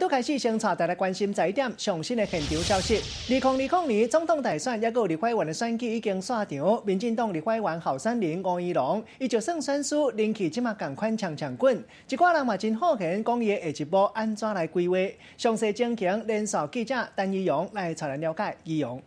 拄開始先帶大家關心這點上新的現場消息。2020年總統大選，抑閣有立法院的選舉已經煞場。民進黨立法院候選人吳怡農，伊就算選輸，人氣這馬仝款強強滾。一寡人嘛真好奇，講伊的下一步按怎來規劃？詳細情形，連線記者陳怡蓉來帶咱了解。怡蓉。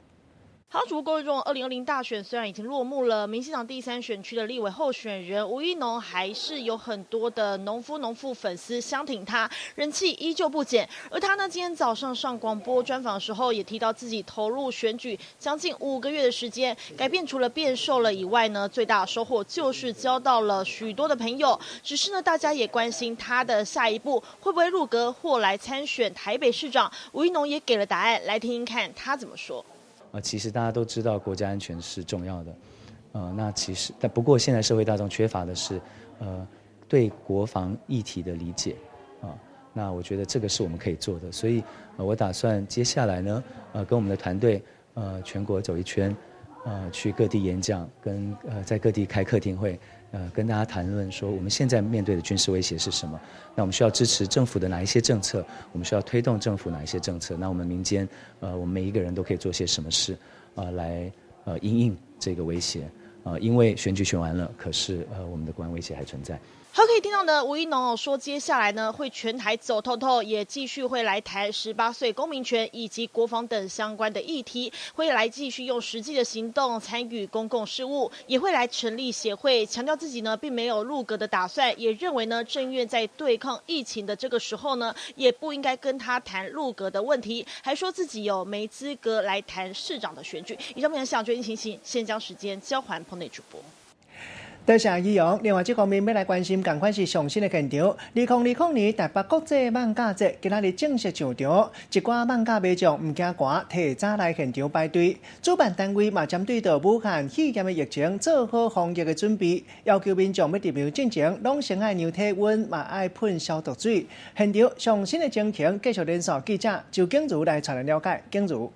好，主播各位觀眾，2020大選雖然已經落幕了，民進黨第三選區的立委候選人吳怡農還是有很多的農夫農婦粉絲相挺他，人氣依舊不減。而他呢，今天早上上廣播專訪的時候，也提到自己投入選舉將近5個月的時間，改變除了變瘦了以外呢，最大的收穫就是交到了許多的朋友。只是呢，大家也關心他的下一步會不會入閣或來參選台北市長。吳怡農也給了答案，來聽聽看他怎麼說。啊，其實大家都知道國家安全是重要的，那其實但不過現在社會大眾缺乏的是，對國防議題的理解，啊，那我覺得這個是我們可以做的，所以，我打算接下來呢，跟我們的團隊，全國走一圈，去各地演講，跟在各地開客廳會，跟大家談論說我們現在面對的軍事威脅是什麼，那我們需要支持政府的哪一些政策，我們需要推動政府哪一些政策，那我們民間，我們每一個人都可以做些什麼事，來因應這個威脅，因為選舉選完了，可是我們的國安威脅還存在。好，可以聽到呢，吳怡農說，接下來呢會全台走透透，也繼續會來談18歲公民權以及國防等相關的議題，會來繼續用實際的行動參與公共事務，也會來成立協會，強調自己呢並沒有入閣的打算，也認為呢政院在對抗疫情的這個時候呢，也不應該跟他談入閣的問題，還說自己有沒資格來談市長的選舉。以上分享最新情形，先將時間交還棚內主播。多謝怡蓉。另外，這方面欲來關心，仝款是上新的現場。2020年台北國際漫畫節今仔日正式上場，一寡漫畫迷眾毋驚寒，提早來現場排隊。主辦單位嘛針對著武漢肺炎的疫情做好防疫的準備，要求民眾欲入場進前，攏先愛量體溫，嘛愛噴消毒水。現場上新的情形，繼續連線記者周景如來帶咱了解。景如。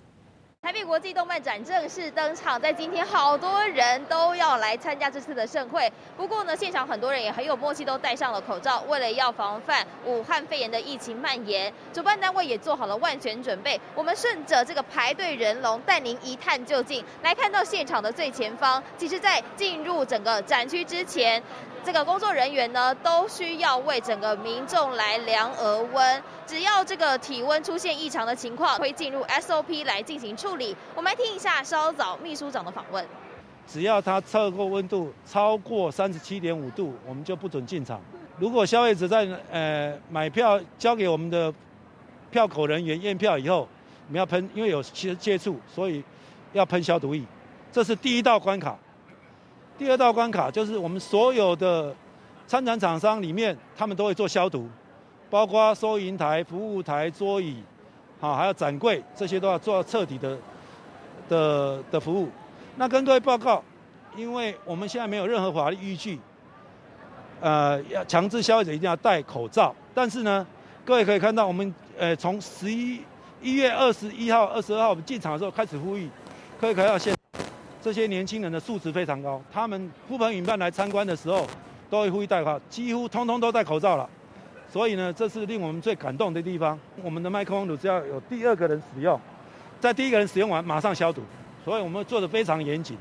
台北國際動漫展正式登場，在今天好多人都要來參加這次的盛會。不過呢，現場很多人也很有默契，都戴上了口罩，為了要防範武漢肺炎的疫情蔓延，主辦單位也做好了萬全準備。我們順着這個排隊人龍，帶您一探究竟。來看到現場的最前方，其實在進入整個展區之前，這個工作人員呢，都需要為整個民眾來量額溫，只要這個體溫出現異常的情況，會進入 SOP 來進行處理。我們來聽一下稍早秘書長的訪問。只要他測過溫度超過37.5度，我們就不准進場。如果消費者在買票交給我們的票口人員驗票以後，我們要噴，因為有其實接觸，所以要噴消毒液。這是第一道關卡。第二道關卡就是我們所有的參展廠商裡面，他們都會做消毒，包括收銀台、服務台、桌椅，好，還有展櫃，這些都要做徹底的服務。那跟各位報告，因為我們現在沒有任何法律依據，要強制消費者一定要戴口罩。但是呢，各位可以看到，我們從11月21號、22號我們進場的時候開始呼籲，可以看到現這些年輕人的素質非常高，他們呼朋引伴來參觀的時候，都會呼籲戴口罩，幾乎通通都戴口罩了。所以呢，這是令我們最感動的地方。我們的麥克風只要有第二個人使用，在第一個人使用完馬上消毒，所以我們做得非常嚴謹。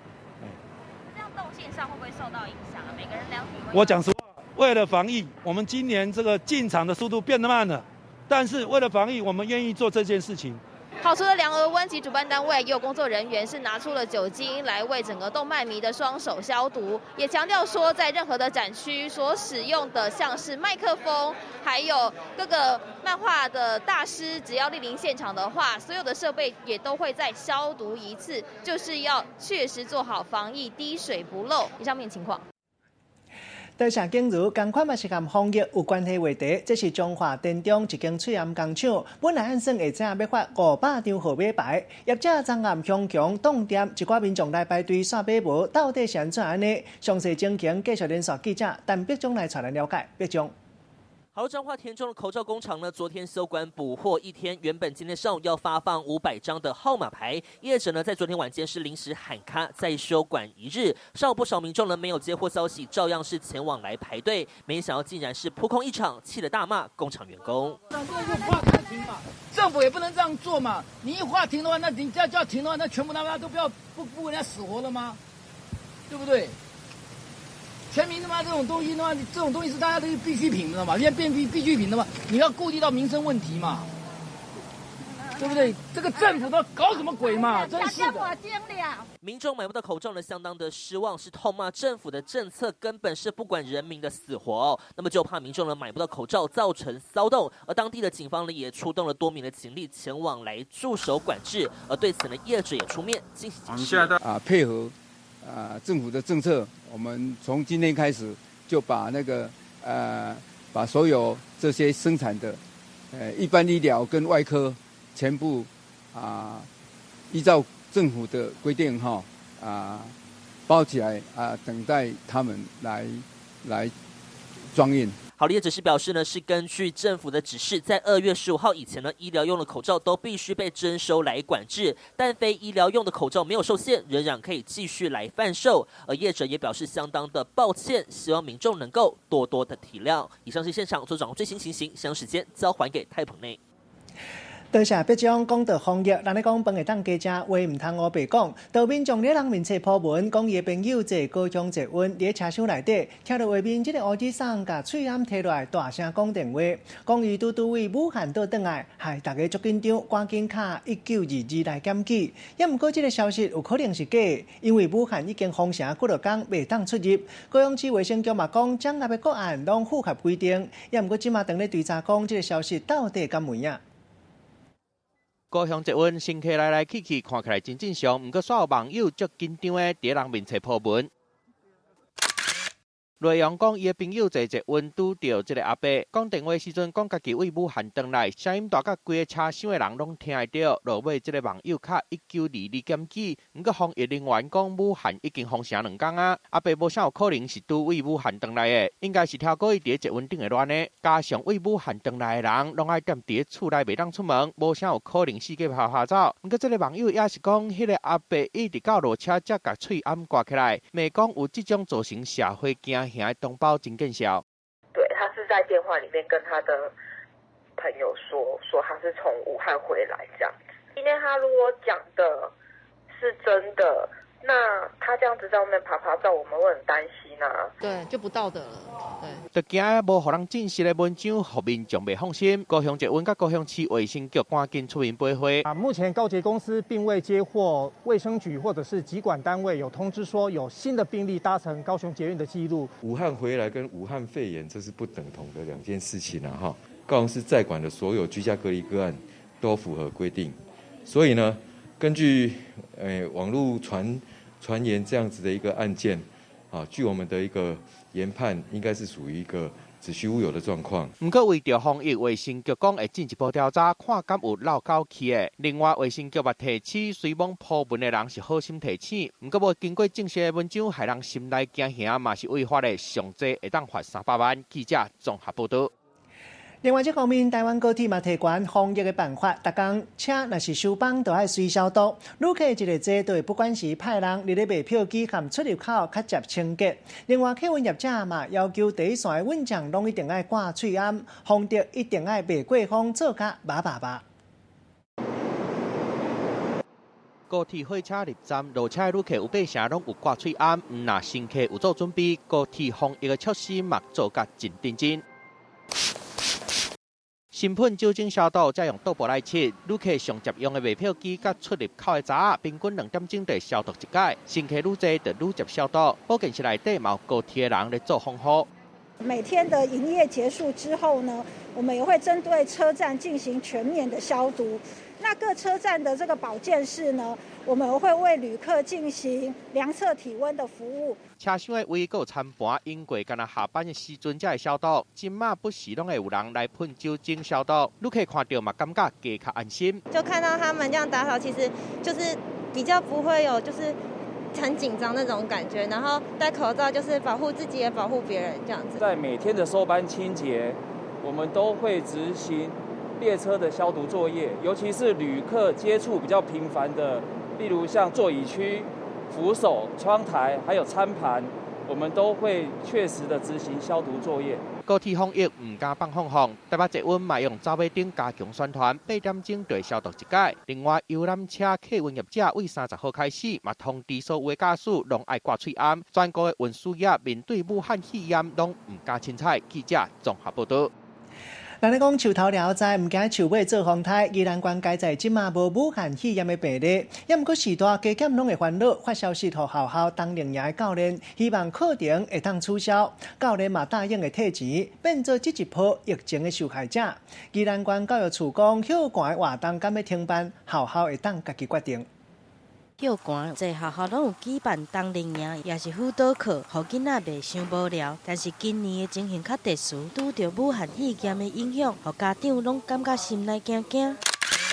這樣動線上會不會受到影響啊？每個人量體溫。我講實話，為了防疫，我們今年這個進場的速度變得慢了，但是為了防疫，我們願意做這件事情。好，除了量額溫及主辦單位，也有工作人員是拿出了酒精來為整個動漫迷的雙手消毒，也強調說，在任何的展區所使用的，像是麥克風，還有各個漫畫的大師，只要蒞臨現場的話，所有的設備也都會再消毒一次，就是要確實做好防疫，滴水不漏。以上面情況。多謝景如，仝款嘛是佮防疫有關係話題。這是彰化田中一間喙罨工廠，本來按算下早欲發500張號碼牌，業者昨暗雄強擋店，一寡民眾來排隊煞買無，到底是按怎按呢？詳細情形繼續連線記者陳碧忠來帶咱了解。碧忠。好，彰化田中的口罩工厂呢，昨天休馆补货一天。原本今天上午要发放500张的号码牌，业者呢在昨天晚间是临时喊卡，再休馆一日。上午不少民众呢没有接获消息，照样是前往来排队，没想到竟然是扑空一场，气得大骂工厂员工。政府也不能这样做嘛！你一话停的话，那你叫叫停的话，那全部他妈都不要不管人家死活了吗？对不对？全民他妈这种东西的话，这种东西是大家的必需品，知道吗？现在变必需品的嘛，你要顾及到民生问题嘛，对不对？这个政府都搞什么鬼嘛？真是的。民众买不到口罩呢，相当的失望，是痛骂政府的政策根本是不管人民的死活。那么就怕民众呢买不到口罩，造成骚动。而当地的警方呢也出动了多名的警力前往来驻守管制。而对此呢，业者也出面进行解释。啊，配合政府的政策，我们从今天开始就把那个把所有这些生产的一般医疗跟外科全部依照政府的规定哈包起来等待他们来装运。好，业者是表示呢，是根据政府的指示，在2月15号以前呢，医疗用的口罩都必须被征收来管制，但非医疗用的口罩没有受限，仍然可以继续来贩售。而业者也表示相当的抱歉，希望民众能够多多的体谅。以上是现场所掌握最新情形，将时间交还给太棚内。多谢毕章讲到防疫，人咧讲饭会当加食，话毋通乌白讲。当民众咧人面册 po 文，讲伊的朋友坐高雄捷运，伫咧车厢内底，听著画面，这个乌子送共喙罨提落来，大声讲电话，讲伊拄拄对武汉倒转来，害大家足紧张，赶紧敲1922来检举。也毋过这个消息有可能是假，因为武汉已经封城几落工，袂当出入。高雄市卫生局嘛讲，掌握的个案拢符合规定。也毋过这马当咧追查讲，这个消息到底敢有影？高雄捷运乘客来来去去，看起来真正常。毋过，煞有网友足紧张的，伫人面前 po 文。内容讲，伊的朋友坐捷运拄著这个阿伯，讲电话时阵讲家己对武汉转来，声音大甲规个车厢的人拢听会著。落尾这个网友敲1922检举，毋过防疫人员讲武汉已经封城2工啊，阿伯无啥有可能是拄对武汉转来的，应该是听过伊伫捷运顶会乱的。加上对武汉转来的人，拢爱踮伫厝内袂当出门，无啥有可能四界趴趴走。毋过这个网友也是讲，彼个阿伯一直到落车才共喙罨挂起来，骂讲有这种造成社会惊吓的同胞真见笑。对，他是在电话里面跟他的朋友说，说他是从武汉回来这样。今天他如果讲的是真的，那他这样子在外面趴趴走，我们会很担心啊。对，就不道德了。对。就惊无予人证实的文章，予民众袂放心。高雄捷运佮高雄市卫生局赶紧出面回复。啊，目前高捷公司并未接获卫生局或者是疾管单位有通知说有新的病例搭乘高雄捷运的记录。武汉回来跟武汉肺炎这是不等同的两件事情啊！哈，高雄市在管的所有居家隔离个案都符合规定，所以呢，根据网路传言这样子的一个案件，啊，据我们的一个研判，应该是属于一个子虚乌有的状况。毋过为著防疫，卫生局讲会进一步调查，看敢有漏狗气的。另外，卫生局嘛提醒，随网 po 文的人是好心提醒，毋过无经过证实的文章，害人心内惊吓，嘛是违法的，上济会当罚300万。记者综合报道。另外，这方面，台湾高铁嘛提悬防疫的办法，逐工车若是收班，都爱随消毒。旅客一个坐，都会不管时派人伫咧卖票机和出入口较接清洁。另外，客运业者嘛要求第一线的运将拢一定爱挂喙罨，防疫一定爱袂过风，做甲密密麻。高铁火车入站落车的旅客有八成拢有挂喙罨，毋若乘客有做准备，高铁防疫的措施嘛做甲真认真。先喷酒精消毒，再用桌布来拭。旅客上捷用的卖票机佮出入口的闸仔，平均2点钟就消毒一摆。乘客愈济就愈捷消毒。保健室内底嘛有高铁的人咧做防护。每天的营业结束之后呢，我们也会针对车站进行全面的消毒。那各车站的这个保健室呢，我们会为旅客进行量测体溫的服務。車廂的位閣有餐盤，經過干焦下班的時陣才會消毒。這馬不時攏會有人來噴酒精消毒，旅客看著嘛感覺加較安心。就看到他們這樣打掃，其實就是比較不會有就是很緊張那種感覺。然後戴口罩就是保護自己，也保護別人這樣子。在每天的收班清潔，我們都會執行列車的消毒作業，尤其是旅客接觸比較頻繁的，例如像座椅區、扶手、窗台，還有餐盤，我們都會確實的執行消毒作業。高鐵防疫毋敢放放放，台北捷運嘛用走馬燈加強宣傳，8點鐘就會消毒一擺。另外，遊覽車客運業者為30號開始，嘛通知所有的駕駛攏愛掛喙罨。全國的運輸業面對武漢肺炎攏毋敢凊彩。記者綜合報道。人咧講樹頭了知，毋驚樹尾做風颱。宜蘭縣該在這馬無武漢肺炎的病例，猶毋過序大加減攏會煩惱。發消息予學校冬令營的教練，希望課程會當取消。教練嘛答應會退錢，變做這一波疫情的受害者。宜蘭縣教育處講，歇寒的活動敢欲停辦，學校會當家己決定。歇寒，濟學校攏有舉辦冬令營，抑是輔導課，予囡仔袂傷無聊。但是今年的情形較特殊，拄著武漢肺炎的影響，予家長攏感覺心內驚驚。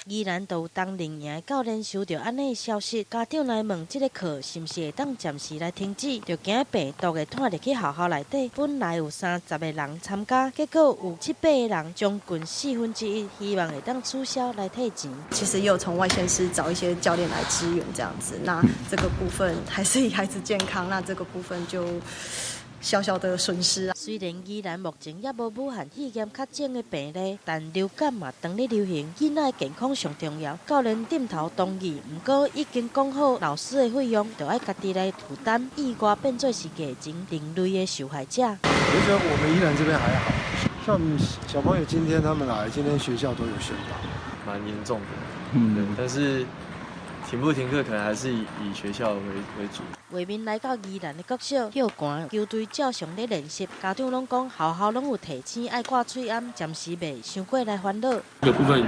宜蘭就有冬令營的教練收著按呢的消息，家長來問這个課是毋是會當暫時來停止，就驚病毒會傳入去學校內底。本來有30個人參加，結果有七八個人，將近1/4，希望會當取消來退錢。其實也有從外縣市找一些教練來支援，這樣子。那這個部分還是以孩子健康，那這個部分就小小的損失啊。雖然宜蘭目前猶無武漢肺炎確診的病例，但流感嘛當咧流行，囡仔的健康上重要。教練點頭同意，毋過已經講好老師的費用，就愛家己來負擔，意外變做是疫情另類的受害者。我覺得我們宜蘭這邊還好，像小朋友今天他們來，今天學校都有宣導，蠻嚴重的，對，但是停不停課可能還是以學校為主。畫面來到宜蘭的國小，歇寒球隊照常咧練習，家長攏講學校攏有提醒愛掛喙罨，暫時袂傷過來煩惱。這個部分，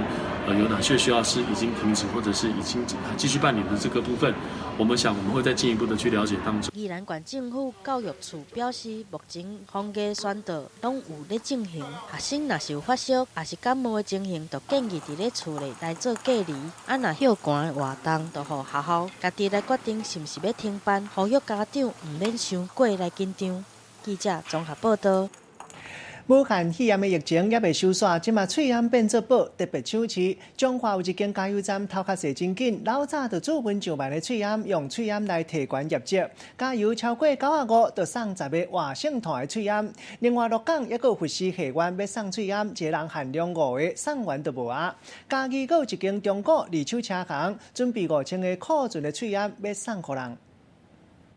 有哪些學校是已經停止，或者是已經繼續辦理的這個部分，我們想我們會再進一步的去了解當中。宜蘭縣政府教育處表示，目前防疫宣導攏有咧進行，學生若是有發燒，抑是感冒的情形，就建議佇咧厝內來做隔離。啊，若歇寒的活動，就予學校家己來決定是毋是欲停辦，呼籲家長毋免傷過來緊張。記者綜合報道。武漢肺炎的疫情猶未收煞，這馬喙罨變做寶，特別搶市。彰化有一間加油站頭殼踅真緊，老早就注文上萬的喙罨，用喙罨來提懸業績。加油超過95就送10個活性炭的喙罨。另外，鹿港猶閣有佛寺下願欲送喙罨，一個人限量五個，送完就無啊。嘉義閣有一間中古二手車行，準備5000個庫存的喙罨欲送予人。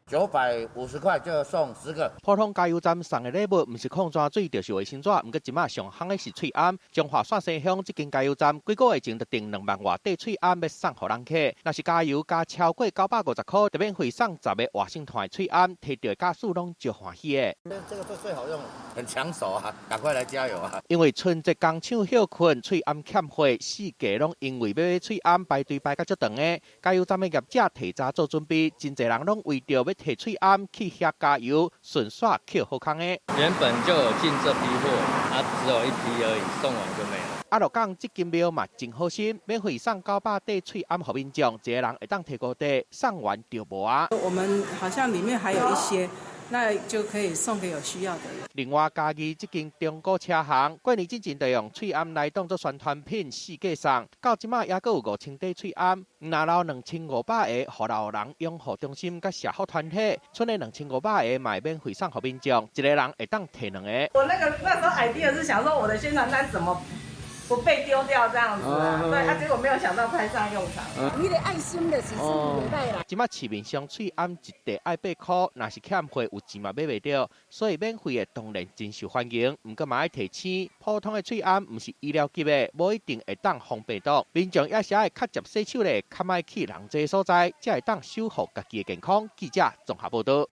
950塊就送10個。普通加油站送的禮物，毋是礦泉水，就是衛生紙。毋過這馬上夯的是喙罨。彰化線西鄉這間加油站，幾個月前就訂2萬外塊喙罨，欲送予人客。若是加油加超過950塊，就免費送10個活性炭的喙罨，提著的駕駛攏足歡喜的。這個最最好用，很搶手啊！趕快來加油啊！因為春節工廠歇睏，喙罨欠貨，四界攏因為欲買喙罨排隊排甲足長的。加油站的業者提早做準備，真濟人攏為著欲提喙罨去遐加油，順紲抾好康的。原本就有進這批貨，啊，只有一批而已，送完就沒了。啊，鹿港這間廟嘛真好心，免費送900塊喙罨予民眾，一個人會當提五塊，送完就無啊。我們好像裡面還有一些。那就可以送給有需要的人。另外，嘉義這間中古車行，過年之前就用喙罨來當作宣傳品，四界送。到這馬猶閣有5000塊喙罨，若留2500個，予老人養護中心佮社福團體，賰的2500個嘛免費送予民眾，一個人會當提兩個。我那個那時候 idea 是想說，我的宣傳單怎麼不被丟掉這樣子啊？對啊，結果沒有想到派上用場。你的愛心就是袂䆀啦。這馬市面上喙罨一塊愛8塊，若是欠貨有錢嘛買袂著，所以免費的當然真受歡迎。毋過嘛愛提醒，普通的喙罨毋是醫療級的，無一定會當防病毒。民眾也是愛較捷洗手咧，較莫去人濟所在，才會當守護家己的健康。記者綜合報道。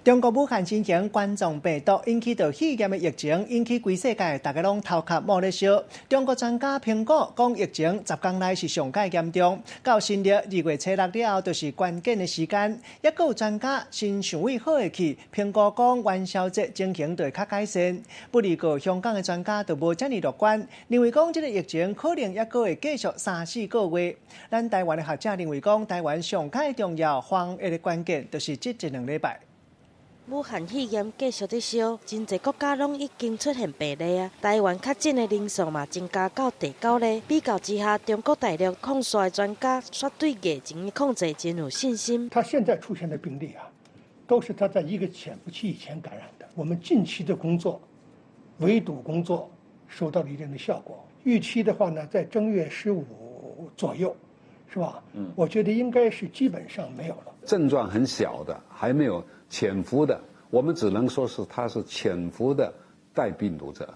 中國武漢新型冠狀病毒引起著肺炎的疫情，引起規世界逐家攏頭殼冒咧燒。中國專家評估講，疫情10工內是上蓋嚴重，到新曆2月初6了後，就是關鍵的時間。猶閣有專家親像位好會去評估講，元宵節情形就會較改善。不過香港的專家就無遮爾樂觀，認為講這个疫情可能猶閣會繼續三四個月。咱台灣的學者認為講，台灣上蓋重要防疫的關鍵，就是這一兩禮拜。武漢肺炎繼續佇燒，真濟國家攏已經出現病例啊。台灣確診的人數嘛增加到第九例。比較之下，中國大陸控訴的專家卻對疫情的控制真有信心。他現在出現的病例啊，都是他在一個潛伏期以前感染的。我們近期的工作，圍堵工作收到了一定的效果。預期的話呢，在正月十五左右，是吧？我覺得應該是基本上沒有了。症狀很小的，還沒有潛伏的，我們只能說是他是潛伏的帶病毒者。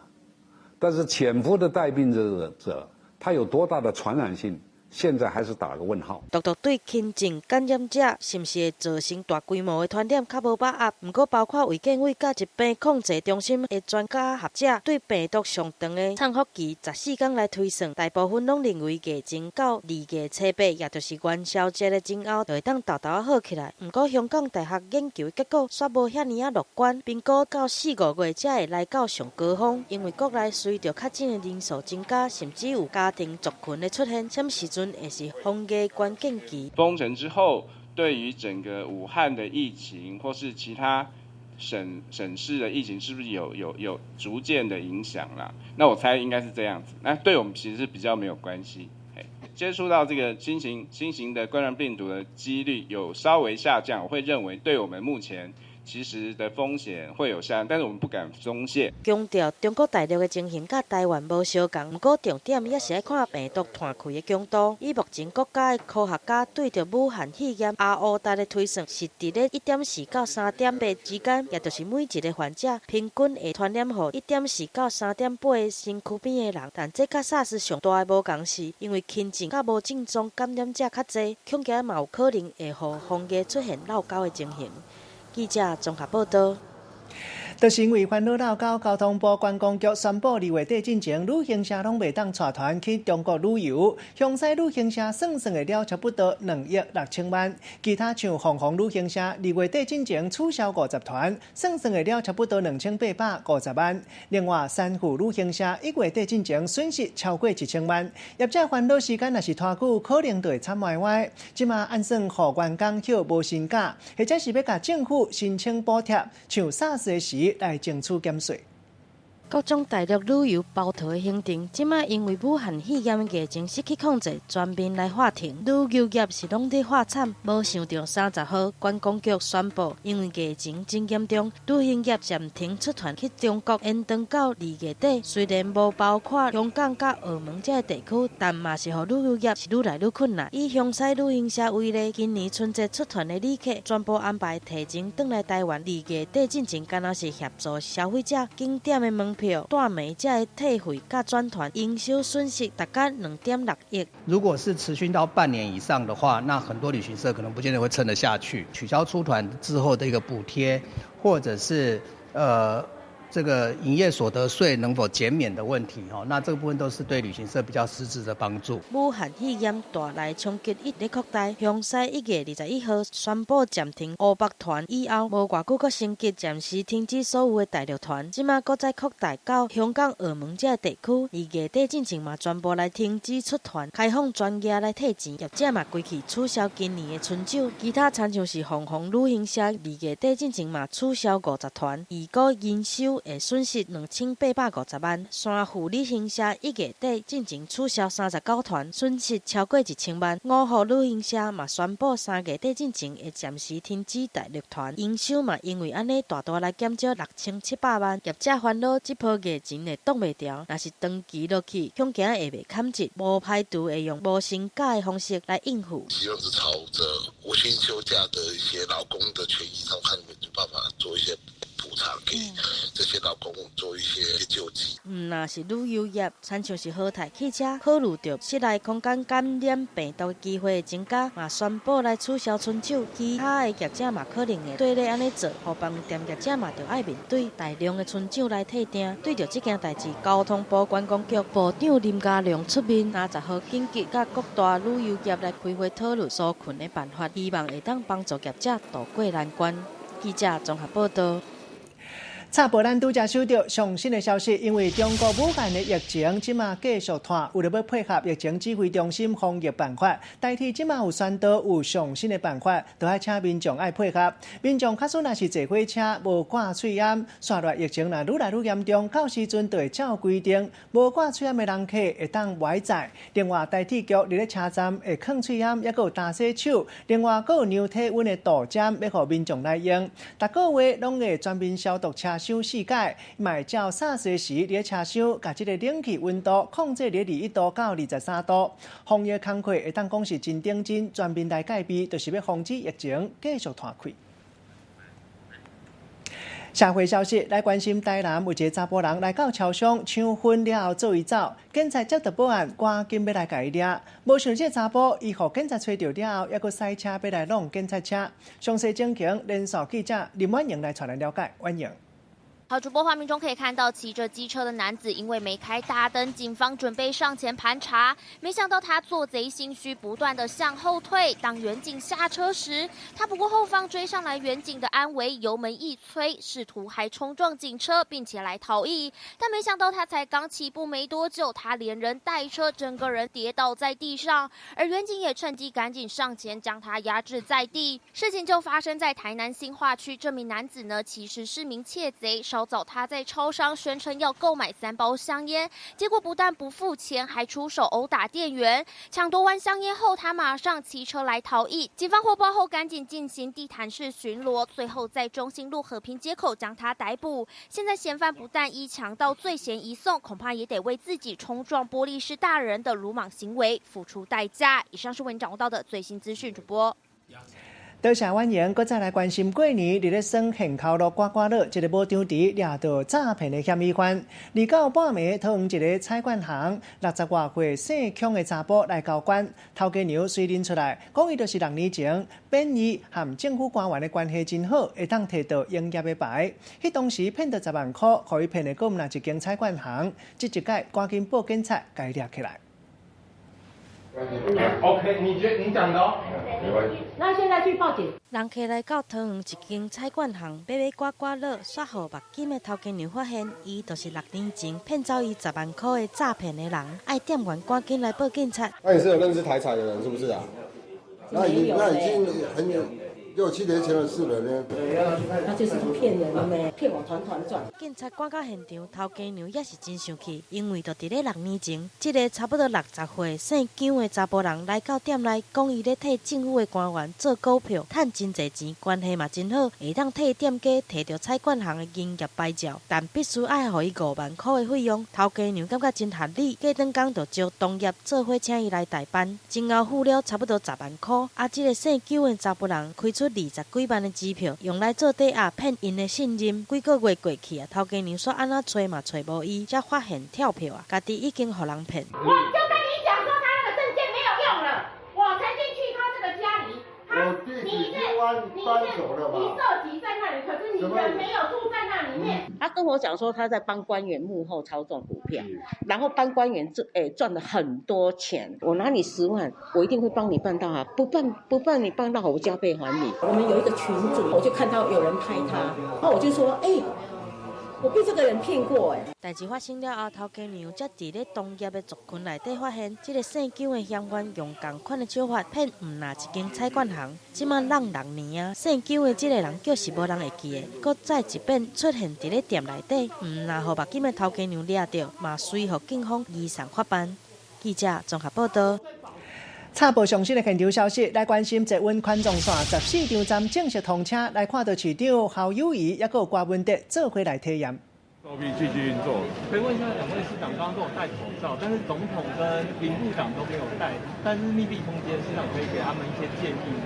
但是潛伏的帶病毒者，他有多大的傳染性？現在還是打個問號。獨獨對輕症感染者是毋是會造成大規模的傳染較無把握。毋過，包括衛健委佮疾病控制中心的專家學者，對病毒上長的潛伏期14天來推算，大部分攏認為疫情到2月初8，也就是元宵節的前後，就會當沓沓仔好起來。毋過，香港大學研究的結果煞無遐爾仔樂觀，評估到4、5月才會來到上高峰，因為國內隨著確診的人數增加，甚至有家庭族群的出現，啥物時陣會是防疫關鍵期。封城之後，對於整個武漢的疫情，或是其他省市的疫情，是不是有逐漸的影響啦？那我猜應該是這樣子。那對我們其實是比較沒有關係。接觸到這個新型的冠狀病毒的幾率有稍微下降，我會認為對我們目前其實的風險會有下降，但是我們不敢鬆懈。強調中國大陸的情形佮台灣無相仝，毋過重點也是愛看病毒傳開的強度。以目前國家的科學家對著武漢肺炎 R O 值的推算是佇咧1.4到3.8之間，也就是每一個患者平均會傳染予1.4到3.8个身軀邊的人。但這佮 SARS 上大的無仝是，因為輕症佮無症狀感染者較濟，恐驚嘛有可能會予防疫出現落溝的情形。記者綜合報道。就是因為煩惱落溝，交通部觀光局宣布，2月底進前，旅行社攏袂當帶團去中國旅遊。香西旅行社算算會了差不多2億6千萬，其他像鳳凰旅行社2月底進前取消50團，算算會了差不多2850萬。另外，三富旅行社1月底進前損失超過1000萬。業者煩惱時間若是拖久，可能就會慘歪歪。這馬按算予員工歇無薪假，或者是欲共政府申請補貼，像 SARS 的時來爭取減稅。各種大陸旅遊包套的行程，這擺因為武漢肺炎疫情失去控制，全面來喊停。旅遊業是攏佇喊慘，無想著30號觀光局宣布，因為疫情真嚴重，旅行業暫停出團去中國，延長到2月底。雖然無包括香港佮澳門這个地區，但嘛是予旅遊業是愈來愈困難。以香西旅行社為例，今年春節出團的旅客全部安排提前轉來台灣，2月底進前，敢若是協助消費者景點的門票、斷眉這个退費佮轉團，營收損失達到2.6億。如果是持續到半年以上的話，那很多旅行社可能不見得會撐得下去。取消出團之後的一個補貼，或者是這個營業所得稅能否減免的問題，吼，那這個部分都是對旅行社比較實質的幫助。武漢肺炎帶來衝擊一直擴大，香西1月21號宣布暫停烏北團以後，無偌久閣升級暫時停止所有的大陸團，這馬閣再擴大到香港、澳門這个地區。2月底進前嘛，全部來停止出團，開放專業來退錢，業者嘛規氣取消今年的春酒。其他親像是鳳凰旅行社，2月底進前嘛取消50團，預估營收會損失2850萬。山富旅行社1月底進前取消39團，損失超過1000萬。五福旅行社嘛宣布3月底進前會暫時停止大陸團，營收嘛因為按呢大大來減少6700萬。業者煩惱這波疫情會擋袂牢，若是長期落去，恐驚會袂堪折，無排除會用無薪假的方式來應付。希望是朝着無薪休假的一些勞工的權益上，看有沒有辦法做一些補償，給這些勞工做一些救濟。毋若是旅遊業，親像是和泰汽車，考慮著室內空間感染病毒的機會增加，嘛宣布來取消春酒。其他的業者嘛可能會綴咧按呢做，予飯店業者嘛著愛面對大量的春酒來退訂。對著這件代誌，交通部觀光局部長林佳龍出面，30號緊急佮各大旅遊業來開會討論紓困的辦法，希望會當幫助業者渡過難關。記者綜合報道。插播咱拄才收著上新的消息，因為中國武漢的疫情這馬繼續拖，為著欲配合疫情指揮中心防疫辦法，台鐵這馬有宣導有上新的辦法，都愛請民眾愛配合。民眾假使若是坐火車無掛喙罨，紲落來疫情若愈來愈嚴重，到時陣就會照規定，無掛喙罨的人客會當袂載。另外，台鐵局佇咧車站會囥喙罨，抑閣有焦洗手，另外閣有量體溫的度針，欲予民眾來用。逐個月攏會全面消毒車廂四擺，嘛會照 SARS 時，佇咧車廂共這个冷氣溫度控制佇21度到23度。防疫工課會當講是真認真，全面來戒備，就是欲防止疫情繼續拖開。社會消息來關心，台南有一个查埔人來到超商搶粉了後做伊走，警察接到報案，趕緊欲來共伊掠。無想這个查埔伊予警察揣著了後，猶閣駛車欲來挵警察車。詳細情形，連線記者林婉瑩來帶咱了解。婉瑩。好，主播畫面中可以看到騎着機車的男子，因為沒開大燈，警方準備上前盤查，沒想到他做賊心虛，不斷的向後退。當員警下車時，他不顧後方追上來員警的安危，油門一催，試圖還衝撞警車，並且來逃逸。但沒想到他才剛起步沒多久，他連人帶車，整個人跌倒在地上，而員警也趁機趕緊上前將他壓制在地。事情就發生在台南新化區，這名男子呢，其實是名竊賊，稍早他在超商宣稱要購買3包香菸，結果不但不付錢，還出手毆打店員。搶奪完香菸後，他馬上騎車來逃逸。警方獲報後，趕緊進行地毯式巡邏，最後在中心路和平街口將他逮捕。現在嫌犯不但依強盜罪嫌移送，恐怕也得為自己衝撞玻璃室大人的魯莽行為付出代價。以上是為你掌握到的最新資訊，主播。多謝婉瑩，閣再來關心過年佇咧耍現烤爐刮刮樂，一个無張佇掠著詐騙的嫌疑犯。2到半暝，桃園一个彩券行60外歲姓孔的查埔來交關，頭家娘隨認出來，講伊就是6年前變伊和政府官員的關係真好，會當提著營業的牌。彼當時騙著10萬箍，予伊騙的閣毋但一間彩券行，這一擺趕緊報警察共伊掠起來。 OK，你覺你講的哦，沒關係。那現在去報警。人客來到桃園一間彩券行欲買刮刮樂，煞予目金的頭家娘發現，伊就是6年前騙走伊10萬箍的詐騙的人，愛店員趕緊來報警察。那你是有認識台彩的人是不是啊？那已經很有六七年前的事了呢。他就是騙人的咩？騙我團團轉。警察趕到現場，頭家娘也是真生氣，因為就佇咧6年前，這个差不多60歲姓姜的查埔人來到店內，講伊咧替政府的官員做股票，趁真濟錢，關係嘛真好，會當替店家提著彩券行的營業牌照，但必須愛予伊5萬箍的費用。頭家娘感覺真合理，過轉工就招同業做伙請伊來代班，前後付了差不多10萬箍。啊，這个姓姜的查埔人開出20幾萬的支票，用來做抵押，騙𪜶的信任。幾個月過去啊，頭家娘煞按怎揣嘛揣無伊，才發現跳票啊，家己已經予人騙。我就跟你講說，他那個證件沒有用了。我曾經去他這個家裡，他你是你是你涉及在那裡，可是你人沒有住在那裡面。他跟我講說他在幫官員幕後操縱股票，然後幫官員賺賺了很多錢。我拿你10萬，我一定會幫你辦到好，不幫你辦到好，我加倍還你。我們有一個群組，我就看到有人拍他，然後我就說，欸，我被這個人騙過欸。代誌發生了後，頭家娘才佇咧同業的族群內底發現，這个姓姜的嫌犯用仝款的手法騙毋但一間彩券行，這馬挵6年啊，姓姜的這个人叫是無人會記的，閣再一遍出現佇咧店內底，毋但予目金的頭家娘掠著，嘛隨予警方移送法辦。記者綜合報道。插播上新的現場消息，來關心捷運環狀線14張站正式通車，來看到市長侯友宜抑閣有柯文哲做伙來體驗。作弊繼續運作。可以問一下兩位市長，剛剛都有戴口罩，但是總統跟林部長都沒有戴，但是密閉空間，市長可以給他們一些建議嗎？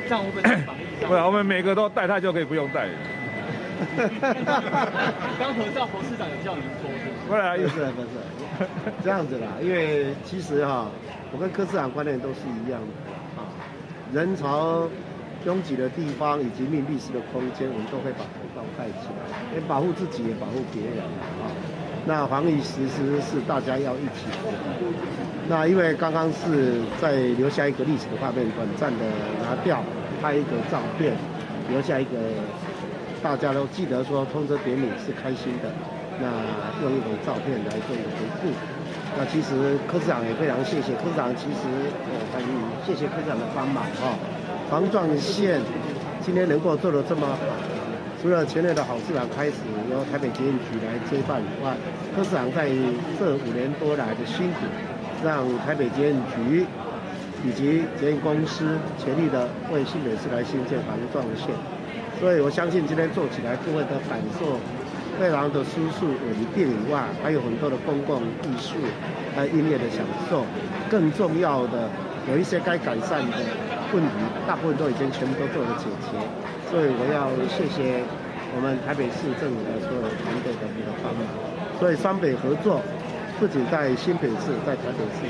這樣會不會防疫上？不，我們每個都戴，他就可以不用戴。剛合照，侯市長有叫您說是不是？不是不是，這樣子啦，因為其實哈，我跟柯市長觀念都是一樣的啊。人潮擁擠的地方以及密閉式的空間，我們都會把口罩戴起來，也保護自己，也保護別人啊。那防疫實施是大家要一起的。那因為剛剛是在留下一個歷史的畫面，短暫的拿掉拍一個照片，留下一個。大家都記得說通車典禮是開心的，那用一種照片來做一個回顧。那其實柯市長也非常謝謝柯市長，其實我很謝謝柯市長的幫忙哈。環狀線今天能夠做得這麼好，除了前任的郝市長開始由台北捷運局來接辦以外，柯市長在這5年多來的辛苦，讓台北捷運局以及捷運公司全力的為新北市來興建環狀線，所以我相信今天做起來各位的感受非常的舒適穩定以外，還有很多的公共藝術還有音樂的享受，更重要的有一些該改善的問題，大部分都已經全部都做了解決，所以我要謝謝我們台北市政府的所有團隊的一個幫忙。所以雙北合作不僅在新北市，在台北市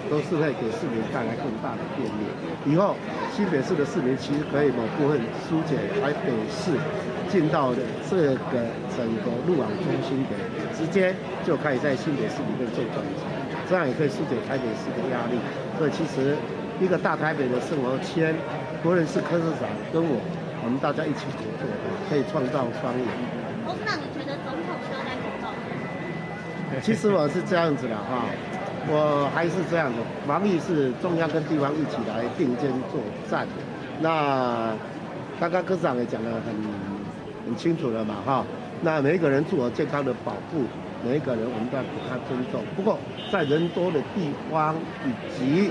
都是會給市民帶來更大的便利。以後新北市的市民其實可以某部分疏解台北市進到這個整個路網中心點，直接就可以在新北市裡面做轉乘，這樣也可以疏解台北市的壓力。所以其實一個大台北的生活圈，不論是柯市長跟我，我們大家一起合作，可以創造雙贏。侯市長，你覺得總統需要戴口罩嗎？其實我是這樣子的哈，我還是這樣的，防疫是中央跟地方一起來並肩作戰。那剛剛柯市長也講得很清楚了嘛哈，那每一個人自我健康的保護，每一個人我們都要給他尊重。不過在人多的地方以及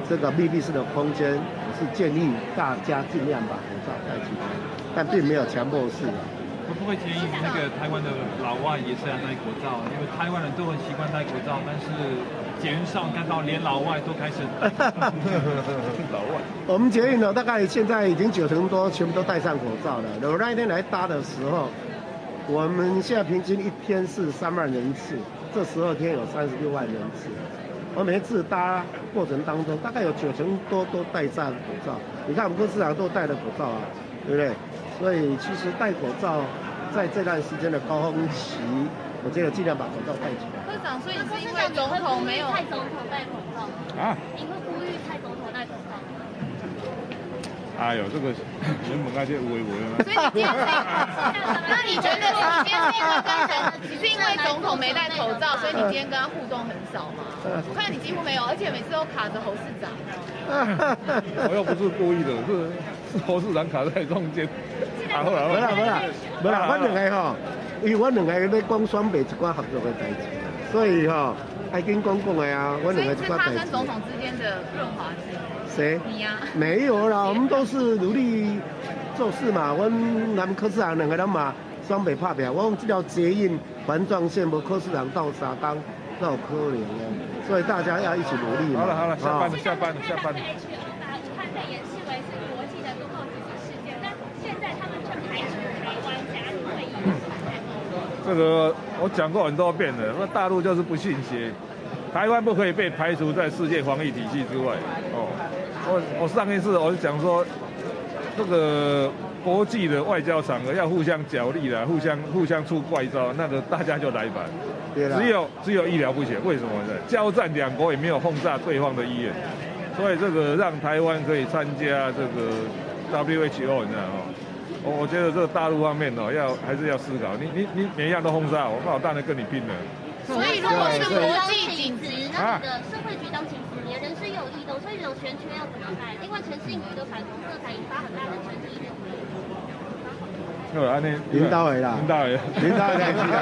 這個密閉式的空間，我是建議大家盡量把口罩戴起來，但並沒有強迫式的。會不會建議那個台灣的老外也是要戴口罩？因為台灣人都很習慣戴口罩，但是捷運上看到連老外都開始老外。我們捷運呢，大概現在已經9成多全部都戴上口罩了。我那一天來搭的時候，我們現在平均一天是3萬人次，這12天有36萬人次。我每一次搭過程當中，大概有9成多都戴上口罩。你看我們柯市長都戴了口罩啊，對不對？所以其實戴口罩在這段時間的高峰期，我覺得盡量把口罩戴起來。柯長，所以是因為總統沒有蔡總統戴口罩啊？你會呼籲蔡總統戴口罩嗎？哎呦，這個原本那些有的沒的。所以你今天，那你覺得你今天是因為跟你是因為總統沒戴口罩，所以你今天跟他互動很少嗎？我看你幾乎沒有，而且每次都卡着侯市長。我又不是故意的，是侯市長卡在中間。啊，好啦，無啦無啦，無啦，阮兩个吼，因為阮兩个咧講雙北一寡合作的代誌，所以吼，愛緊講講的啊，阮兩個一寡代誌。所以是他跟總統之間的潤滑劑。誰？你呀？沒有啦，我們都是努力做事嘛。阮南柯市長兩個人嘛，雙北拍拚。我講這條捷運環狀線無柯市長鬥相共，哪有可能呢？所以大家要一起努力嘛。好了好了，下班了下班了下班了。武漢肺炎視為是國際的公共緊急事件，但現在他們卻排除台灣加入會議。這個我講過很多遍了，那大陸就是不信邪，台灣不可以被排除在世界防疫體系之外。哦，我上一次我就講說，這個國際的外交場合要互相角力啦，互相出怪招，那個大家就來吧。只有醫療不行，為什麼呢？交戰兩國也沒有轟炸對方的醫院，所以這個讓台灣可以參加這個 WHO，你知道嗎？我覺得這個大陸方面哦，還是要思考。你每樣都轟炸我，那我當然跟你拼了。所以如果是國際緊急，那你的社會局長請辭，你的人事有異動，所以有懸缺要怎麼辦？另外，陳幸妤的反同色彩引發很大的爭議。對啊，你領導的啦，領導的，領導的代誌啦。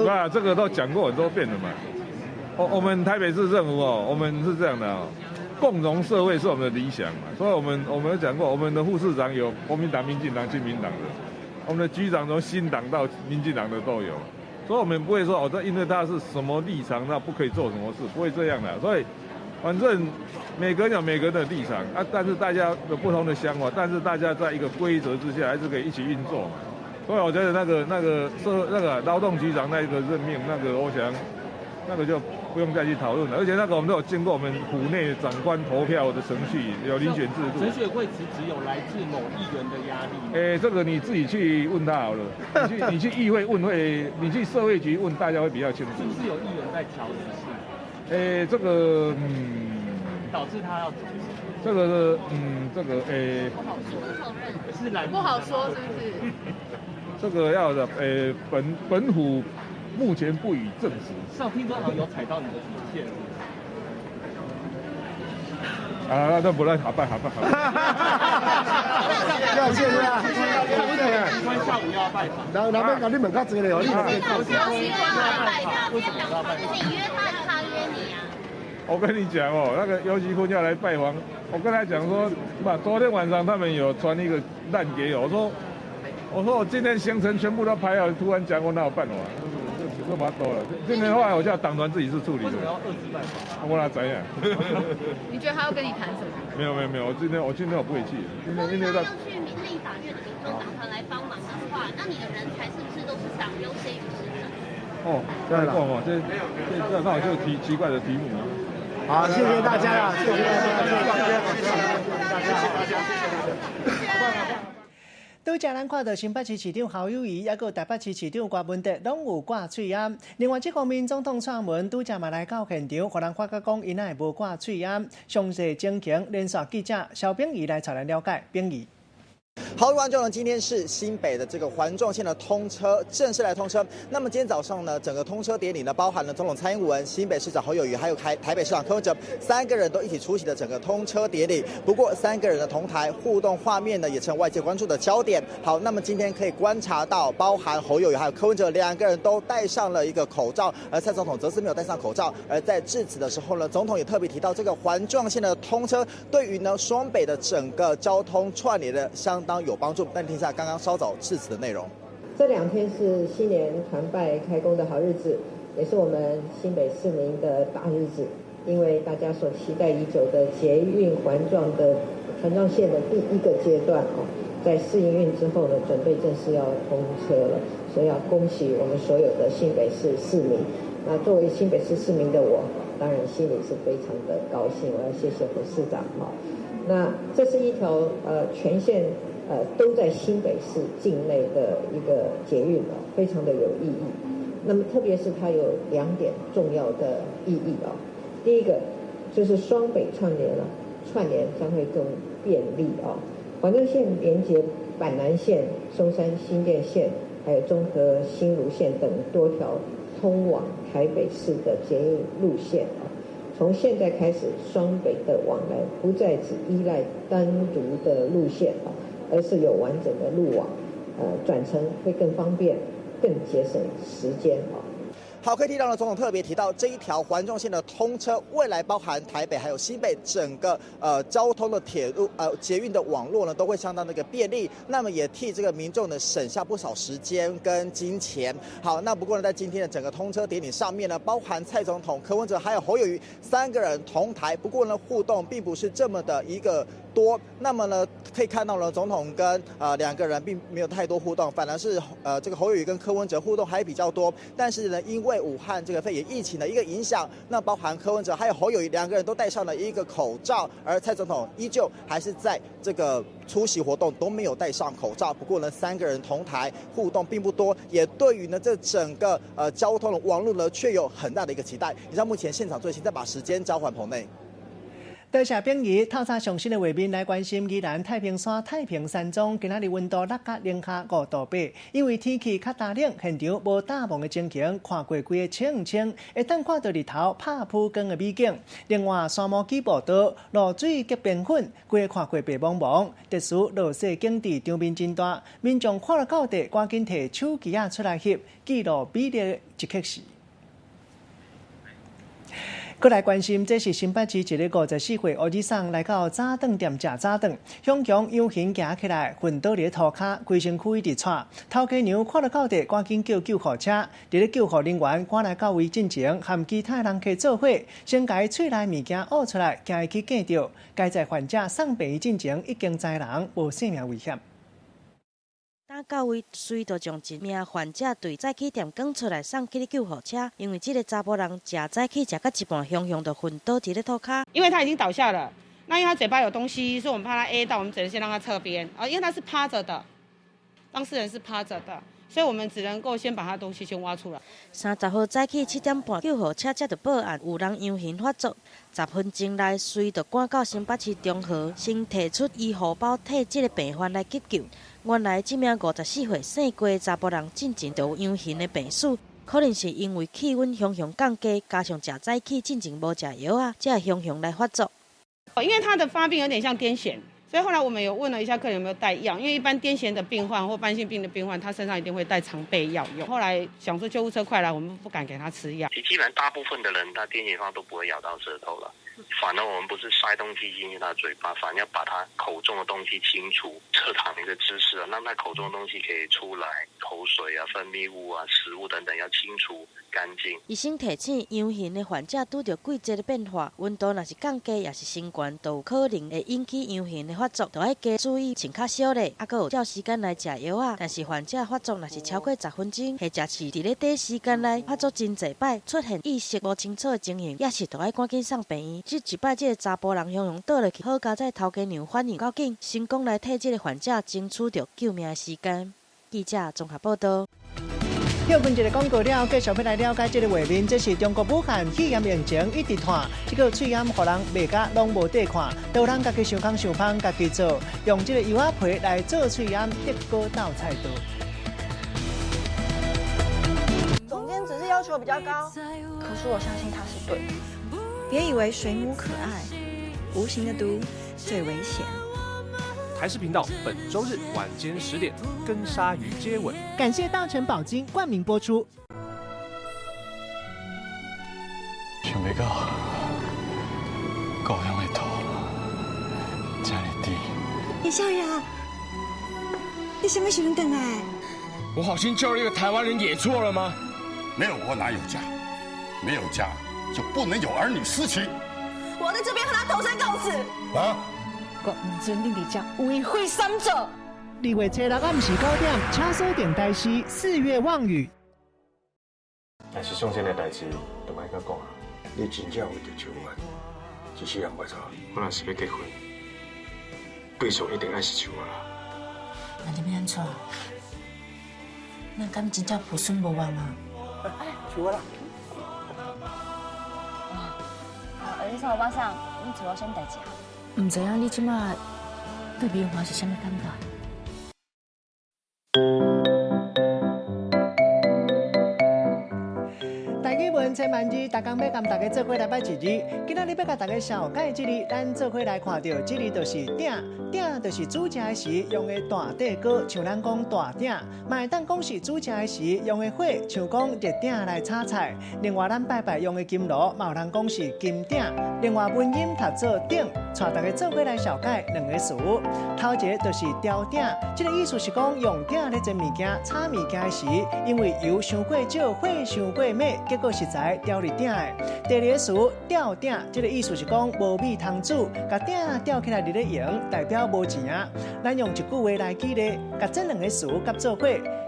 那這個都講過很多遍了嘛。我們台北市政府哦，我們是這樣的哦，共榮社會是我們的理想嘛，所以我們有講過，我們的副市長有國民黨、民進黨、親民黨的，我們的局長從新黨到民進黨的都有，所以我們不會說哦，這因為他是什麼立場，那不可以做什麼事，不會這樣的。所以反正每個人有每個人的立場啊，但是大家有不同的想法，但是大家在一個規則之下，還是可以一起運作嘛。所以我覺得那個勞動局長那個任命，那個我想那個就不用再去討論了。而且那個我們都有經過我們府內長官投票的程序，有遴選制度。陳雪會辭職有來自某議員的壓力？欸，這個你自己去問他好了。你去議會問會，你去社會局問，大家會比較清楚。是不是有議員在喬此事？欸，這個导致他要走？這個是這個欸，不好說，是不好說，是不是？這個要的本府目前不予證實。上聽說好像有踩到你的底線。啊，那不來，好辦，好辦，好辦。謝謝啊！謝謝。下午要拜訪。人人欲共你問較濟咧，你游錫堃來拜訪，為什麼要拜訪？是你約他，他約你啊？我跟你講哦，那個游錫堃要來拜訪，我跟他講說，不，昨天晚上他們有傳一個爛給我，我說我今天行程全部都排好，突然講我哪有辦法？這麼多了，今天後來我叫黨團自己去處理。為什麼要遏制拜訪？我哪知影？你覺得他要跟你談什麼？沒有沒有沒有，我今天我不會去。今天因為他要去立法院的民眾黨團來幫忙的話，那你的人才是不是都是黨優先於市政？哦，這樣講哦，這那我就提奇怪的題目。好，謝謝大家啦，謝謝大家，謝謝大家，謝謝。拄才咱看到新北市市長侯友宜，抑閣台北市市長柯文哲，攏有掛喙罨。另外，這方面總統蔡英文拄才嘛來到現場，予人發覺講𪜶哪會無掛喙罨。詳細情形，連線記者蕭炳儀來帶咱了解。炳儀。好，觀眾呢，今天是新北的這個環狀線的通車，正式來通車。那麼今天早上呢，整個通車典禮呢，包含了總統蔡英文、新北市長侯友宜，還有台北市長柯文哲三個人都一起出席了整個通車典禮。不過三個人的同台互動畫面呢，也成外界關注的焦點。好，那麼今天可以觀察到，包含侯友宜還有柯文哲兩個人都戴上了一個口罩，而蔡總統則是沒有戴上口罩。而在致辭的時候呢，總統也特別提到，這個環狀線的通車對於呢雙北的整個交通串聯的相當有幫助。但聽一下剛剛稍早致辭的內容。這兩天是新年團拜開工的好日子，也是我們新北市民的大日子，因為大家所期待已久的捷運環狀線的第一個階段哦，在試營運之後呢，準備正式要通車了，所以要恭喜我們所有的新北市市民。那作為新北市市民的我，當然心裡是非常的高興，我要謝謝侯市長哈。那這是一條全線都在新北市境內的一個捷運哦，非常的有意義。那麼特別是它有兩點重要的意義哦。第一個就是雙北串聯了，串聯將會更便利哦。環狀線連接板南線、松山新店線，還有中和新蘆線等多條通往台北市的捷運路線啊。從現在開始，雙北的往來不再只依賴單獨的路線啊，而是有完整的路網，轉乘會更方便，更節省時間啊。好，可以聽到呢，總統特別提到這一條環狀線的通車，未來包含台北還有新北整個交通的鐵路捷運的網絡呢，都會相當那個便利。那麼也替這個民眾呢省下不少時間跟金錢。好，那不過呢，在今天的整個通車典禮上面呢，包含蔡總統、柯文哲還有侯友宜三個人同台，不過呢，互動並不是這麼的一個多。那麼呢，可以看到呢，總統跟兩個人並沒有太多互動，反而是這個侯友宜跟柯文哲互動還比較多。但是呢，因為武漢這個肺炎疫情的一個影響，那包含柯文哲還有侯友宜兩個人都戴上了一個口罩，而蔡總統依舊還是在這個出席活動都沒有戴上口罩。不過呢，三個人同台互動並不多，也對於呢這整個交通的網絡呢，卻有很大的一個期待。以上目前現場最新，再把時間交還棚內。多謝炳儀，透早上新的畫面來關心宜蘭太平山太平山莊，今仔日溫度落甲零下5度8，因為天氣較乾冷，現場無罩霧的情形，看過規个清清，會當看到日頭拍浮光的美景。另外，山毛櫸步道露水結冰粉，規個看過白茫茫，特殊落雪景致場面真大，民眾看了到底，趕緊提手機仔出來翕，記錄美麗的一刻時。閣來關心，這是新北市一个54歲烏爾桑來到早頓店食早頓，雄雄仰形行起來，昏倒佇咧塗跤，規身軀一直掣。頭家娘看著到底，趕緊叫救護車。佇咧救護人員趕來到位進前，和其他人客做伙，先共伊喙內物件挖出來，驚伊去哽著。該在患者送病院進前，已經知人無性命危險。打到位，隨就將一名患者對早起店趕出來，送去救護車。因為這个查埔人食早起食到一半，雄雄就昏倒佇咧塗跤。因為他已經倒下了，那因為他嘴巴有東西，所以我們怕他 A 到，我們只能先讓他側邊。啊，因為他是趴着的，當事人是趴着的，所以我們只能夠先把他東西先挖出來。30號早起7點半，救護車接到報案，有人陽痉發作。10分鐘內，隨就趕到新北市中和，先提出醫護包替這个病患來急救。原來這名54歲姓郭的查埔人，進前就有陽痉的病史，可能是因為氣溫雄雄降低，加上食早起進前無食藥仔，才會雄雄來發作。因為他的發病有點像癲癇。所以後來我們有問了一下客人有沒有帶藥，因為一般癲癇的病患或慢性病的病患，他身上一定會帶常備藥用。後來想說救護車快來，我們不敢給他吃藥。其實基本上大部分的人，他癲癇方都不會咬到舌頭了。反而我們不是塞東西進去他的嘴巴，反而要把他口中的東西清除，側躺一個姿勢啊，讓他口中的東西可以出來，口水啊、分泌物啊、食物等等要清除乾淨。醫生提醒，陽痉的患者拄著季節的變化，溫度若是降低，抑是升懸，都有可能會引起陽痉的發作，就愛加注意穿較少咧，猶閣有照時間來食藥仔。但是患者發作若是超過10分鐘，或者是佇咧短時間內發作真濟擺，出現意識無清楚的情形，也是著愛趕緊送病院。這一擺，這个查埔人雄雄倒落去，好佳哉頭家娘反應夠緊，成功來替這个患者爭取著救命的時間。記者綜合報道。歇睏一个廣告了，繼續欲來了解這个畫面。這是中國武漢肺炎疫情一直拖，這个喙罨予人賣甲攏無得看，都有人家己想空想芳，家己做，用這个柚仔皮來做喙罨，得果鬥菜刀。總監只是要求比較高，可是我相信他是對的。別以為水母可愛，無形的毒最危險。台視頻道本週日晚間10點，跟鯊魚接吻。感謝大成寶金冠名播出。想袂到，故鄉的土這麼甜。葉少爺，你什麼時陣轉來？我好心救了一個台灣人，也錯了嗎？沒有國哪有家？沒有家就不能有兒女私情。我在這邊和他同生共死。啊！我毋准你佇遮為非三做。2月初6暗時9點，請鎖定台視四月望雨。但是上線的代誌就莫閣講啊。你真正為著秋蘭，一世人袂錯。我若是欲結婚，對象一定愛是秋蘭。那你欲按怎？咱敢真正抱孫無望啊？哎，秋蘭。啊，你說我馬上，你找我啥物代誌啊？毋知影你這馬對明華是啥物感覺？台語文千萬字，逐工欲共大家做伙來擺一字。今仔日欲共大家紹介這字，咱做伙來看著，這字就是鼎，鼎就是煮食的時用的大底鍋，像咱講大鼎；嘛會當講是煮食的時用的火，像講熱鼎來炒菜。另外，咱拜拜用的金爐，嘛有人講是金鼎。另外，文音讀做鼎，帶大家做伙來紹介兩个詞。頭一个就是吊鼎，這个意思是講用鼎咧煎物件、炒物件的時，因為油傷過少，火傷過猛，結果食材掉佇鼎的。第二个詞吊鼎，這个意思是講無米通煮，共鼎吊起來佇咧用，代表無錢啊。咱用一句話來舉例，共這兩个詞合做伙。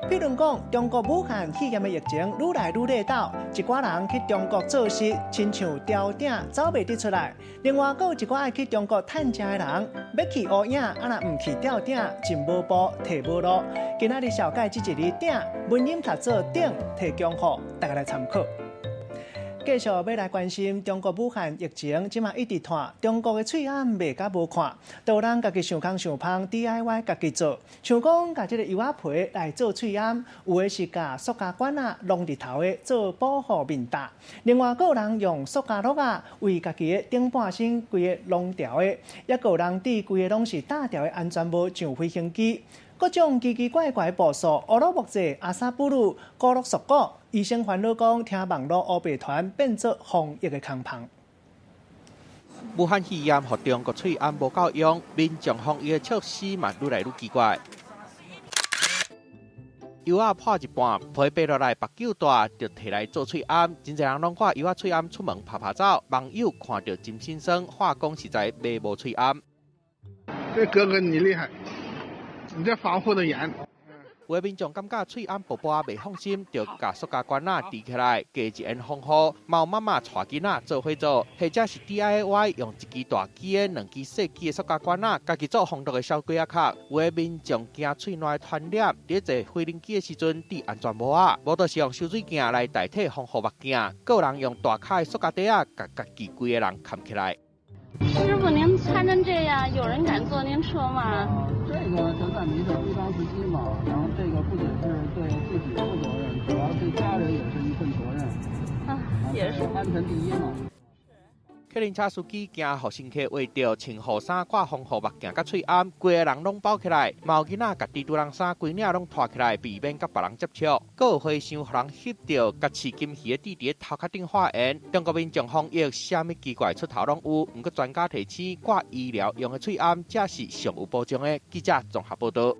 比如講，中國武漢肺炎的疫情愈來愈熱鬥，一寡人去中國做事，親像吊鼎走袂得出來。另外，閣有一寡愛去中國趁食的人，欲去烏影，啊若毋去吊鼎，真無步，退無路。今仔日紹介這一字鼎，文音讀做鼎，提供予大家來參考。繼續欲來關心中國武漢疫情，這馬一直拖，中國的喙罨賣甲無看，都有人家己想空想芳 DIY 家己做，像講共這个柚仔皮來做喙罨，有的是共塑膠管仔挵佇頭的做保護面罩，另外閣有人用塑膠橐仔為家己的頂半身規个挵牢的，抑閣有人佇規个攏是罩牢的安全帽上飛行機。各種奇奇怪怪的步數，烏魯木齊、阿薩布魯、古樂索古，醫生煩惱講，聽網路烏白傳變做防疫的空縫。武漢肺炎予中國喙罨無夠用，民眾防疫的措施嘛愈來愈奇怪。柚仔破一半，皮掰落來，目睭大，就提來做喙罨。真濟人攏掛柚仔喙罨出門拍拍走，網友看著真心酸，話講實在買無喙罨。這哥哥你厲害。你這防護得嚴。有的民眾感覺喙罨薄薄仔袂放心，就共塑膠管仔疊起來，加一緣防護。嘛有媽媽帶囡仔做伙做，或者是 DIY 用一支大支的、兩支細支的塑膠管仔，家己做防毒的小櫃仔殼。有的民眾驚喙內傳染，佇坐飛行機的時陣戴安全帽仔，無就是用泅水鏡來代替防護目鏡。閣有人用大跤的塑膠袋仔，共家己規个人崁起來。師傅，您穿成這樣，有人敢坐您車嗎？這個就算你是非常時期嘛，然後這個不僅是對自己負責任，主要對家人也是一份責任。啊，也是。安全第一嘛。客運車司機驚予乘客穢著，穿雨衫、掛防護目鏡、佮喙罨，規个人攏包起來。嘛有囡仔共蜘蛛人衫規領攏脫起來，避免佮別人接觸。閣有和尚予人翕著，共飼金魚的佇佇咧頭殼頂化緣。中國民眾防疫，啥物奇怪出頭攏有。毋過專家提醒，掛醫療用的喙罨才是上有保障的。記者綜合報導。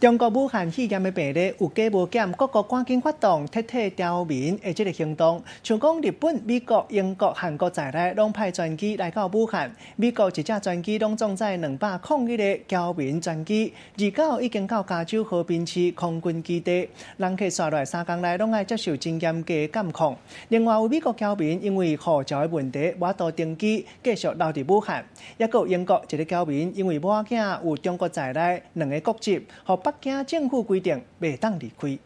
中國武漢肺炎的病例有加無減，各國趕緊發動徹底凋零的這个行動。像講日本、美國、英國、韓國在內，攏派專機來到武漢。美國一隻專機攏總載201個僑民專機，29已經到加州和平市空軍基地。人客紲落來3工內攏愛接受真嚴格的監控。另外有美國僑民因為護照的問題，無法度登機，繼續留佇武漢。抑閣有英國一个僑民因為某仔囝有中國在內兩个國籍，予北京政府規定袂當離開。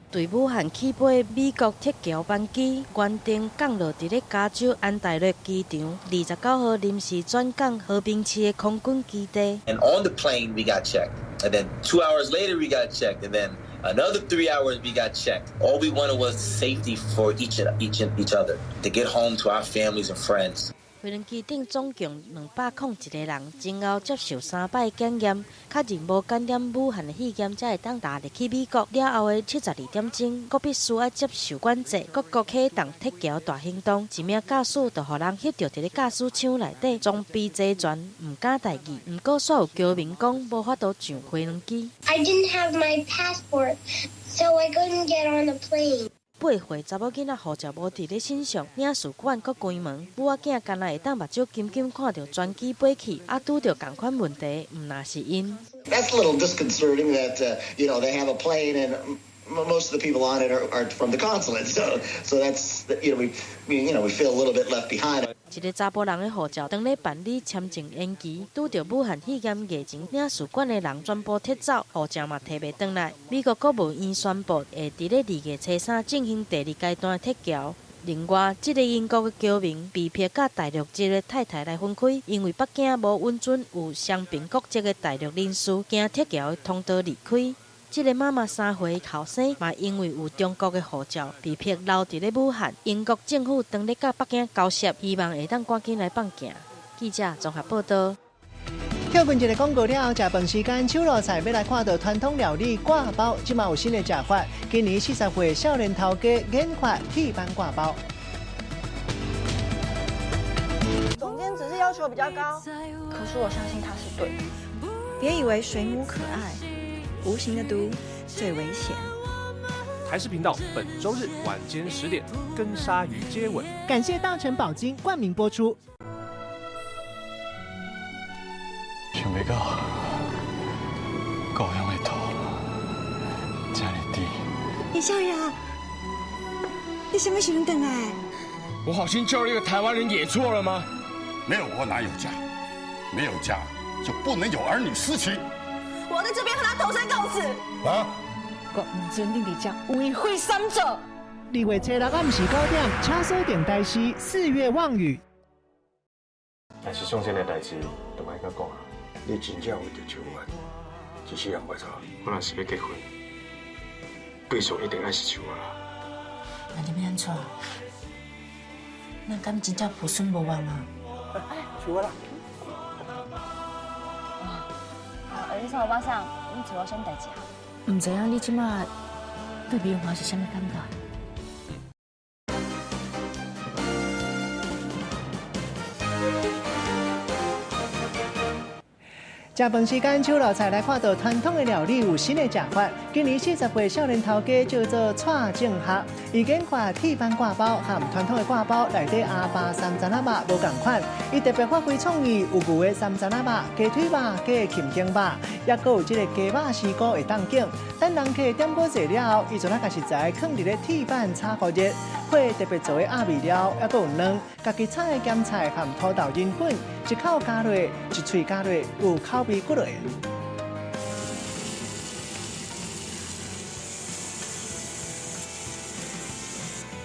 對武漢起飛美國撤僑班機原定降落佇咧加州安大略機場，29號臨時轉降和平市的空軍基地。 And on the plane we got checked, and then 2 hours later we got checked, and then another 3 hours we got checked. All we wanted was safety for each other to get home to our families and friends. 飛行機頂總共201個人，前後接受三擺檢驗，確認無感染武漢的肺炎，才會當踏入去美國。了後的72點鐘，閣必須愛接受管制。各國啟動撤僑大行動，一名駕駛就予人翕著佇咧駕駛艙內底裝備齊全，毋敢大意。毋過，煞有僑民講無法度上飛行機。 I didn't have my passport, so I couldn't get on the plane. 8歲查某囡仔護照無佇咧身上，領事館閣關門，母仔囝干焦會當目睭金金看著專機飛去，啊拄著仝款問題，毋若是𪜶。 That's a little disconcerting that they have a plane and most of the people on it are from the consulate. So that's you know we, we you know we feel a little bit left behind. 一个查埔人的護照，當咧辦理簽證延期，拄著武漢肺炎疫情，領事館的人全部撤走，護照嘛提袂轉來。美國國務院宣布，會佇咧2月初3進行第二階段的撤僑。另外，這个英國的僑民被迫佮大陸籍的太太來分開，因為北京無允准有雙重國籍的大陸人士經撤僑的通道離開。這个媽媽3歲後生嘛，因為有中國的護照，被迫留佇咧武漢。英國政府當咧佮北京交涉，希望會當趕緊來放行。記者綜合報導。跳過一个廣告了後，食飯時間，手路菜欲來看著傳統料理割包，這馬有新的食法。今年40歲少年頭家研發鐵板割包。總監只是要求比較高，可是我相信他是對的。別以為水母可愛，無形的毒最危險。台視頻道本週日晚間10點，跟鯊魚接吻。感謝大成寶金冠名播出。想袂到故鄉的土這呢甜。李少爺，你啥物時陣轉來？我好心救了一個台灣人，也錯了嗎？沒有國哪有家？沒有家就不能有兒女私情。我在這邊和他同生共死。啊！我毋准你佇遮為非三做。2月初6暗時9點，請鎖定台視四月望雨。但是上線的代誌就莫閣講啊。你真正為著秋月，一世人袂錯。我若是欲結婚，對象一定愛是秋月啦。那你欲按怎？咱敢真正婆孫無望啊？秋月啦。啊，你說歐巴桑，你做我啥物代誌啊？毋知影你這馬對明華是啥物感覺？食飯時間，手老菜來看到傳統的料理有新的食法。今年40歲少年頭家叫做蔡正學，伊研發鐵板割包和傳統的割包內底阿爸三層仔肉無仝款。伊特別發揮創意，有牛的三層仔肉、雞腿肉、雞的禽胸肉，抑閣有這个雞肉絲菇會當揀。等人客點過濟了後，伊就來共食材囥佇咧鐵板炒予熱，配特別做的鴨味料，抑閣有卵，家己炒的鹹菜和土豆仁粉，一口咬落，一喙咬落，有口味骨落。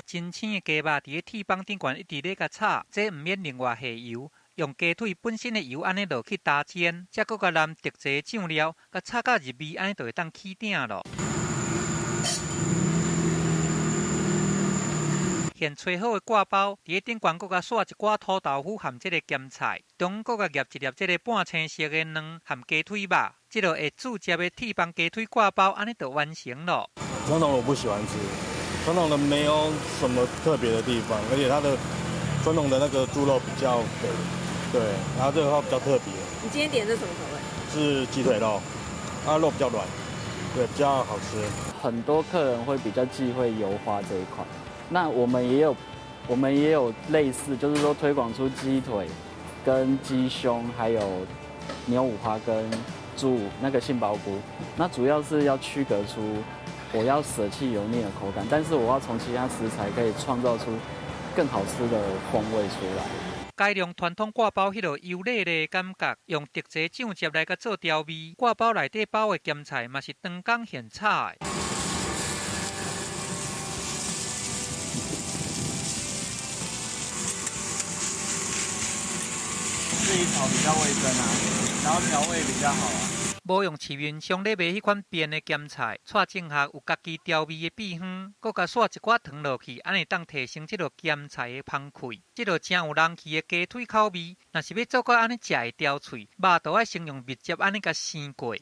真鮮的雞肉佇咧鐵板頂懸一直咧共炒，這毋免另外下油，用雞腿本身的油按呢落去打煎，才閣共淋特製醬料，共炒甲入味，按呢就會當起鼎囉。現炊好的割包，佇咧頂懸閣共撒一寡土豆腐和這个鹹菜，中間閣共夾一粒這个半青色的卵和雞腿肉，這个會煮食的鐵板雞腿割包，按呢就完成囉。傳統我不喜歡吃，傳統的沒有什麼特別的地方，而且它的傳統的那個豬肉比較肥，對，然後這個話比較特別。你今天點的是什麼口味？是雞腿肉，它肉比較軟，對，比較好吃。很多客人會比較忌諱油花這一塊。那我們也有類似，就是說推廣出雞腿、跟雞胸，還有牛五花跟豬那個杏鮑菇。那主要是要區隔出我要捨棄油膩的口感，但是我要從其他食材可以創造出更好吃的風味出來。改良傳統割包彼落油膩的感覺，用特製醬汁來共做調味。割包內底包的鹹菜嘛是當工現炒的。自己炒比較衛生啊，然後調味比較好啊。無用市面上咧賣彼款變的鹹菜，蔡正學有家己調味的秘方，閣共撒一寡糖落去，按呢會當提升這个鹹菜的香氣。這个誠有人氣的雞腿口味，若是欲做到按呢食會牢喙，肉都愛先用蜜汁按呢共生過。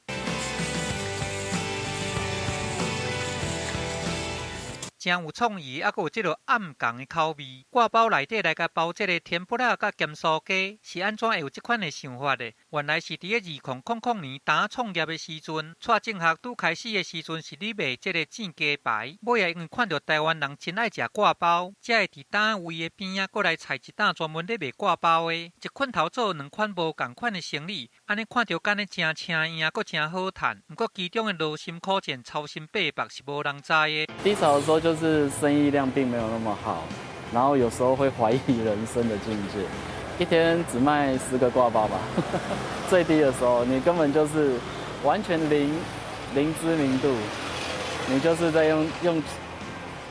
誠有創意，猶閣有這个暗仝的口味。割包內底來共包這个甜不辣佮鹹酥雞，是按怎會有這款的想法的？原來是佇咧2000年剛創業的時陣，蔡正學拄開始的時陣是咧賣這个煎雞排，尾仔因為看著台灣人真愛食割包，才會佇單位的邊仔閣來開一檔專門咧賣割包的，一捆頭做兩款無仝款的生意，按呢看著敢若誠請贏，閣誠好趁。毋過其中的勞心苦戰、操心八百是無人知的。低潮的時候就是生意量並沒有那麼好，然後有時候會懷疑人生的境界，一天只賣10個割包吧，最低的時候你根本就是完全零知名度，你就是在用，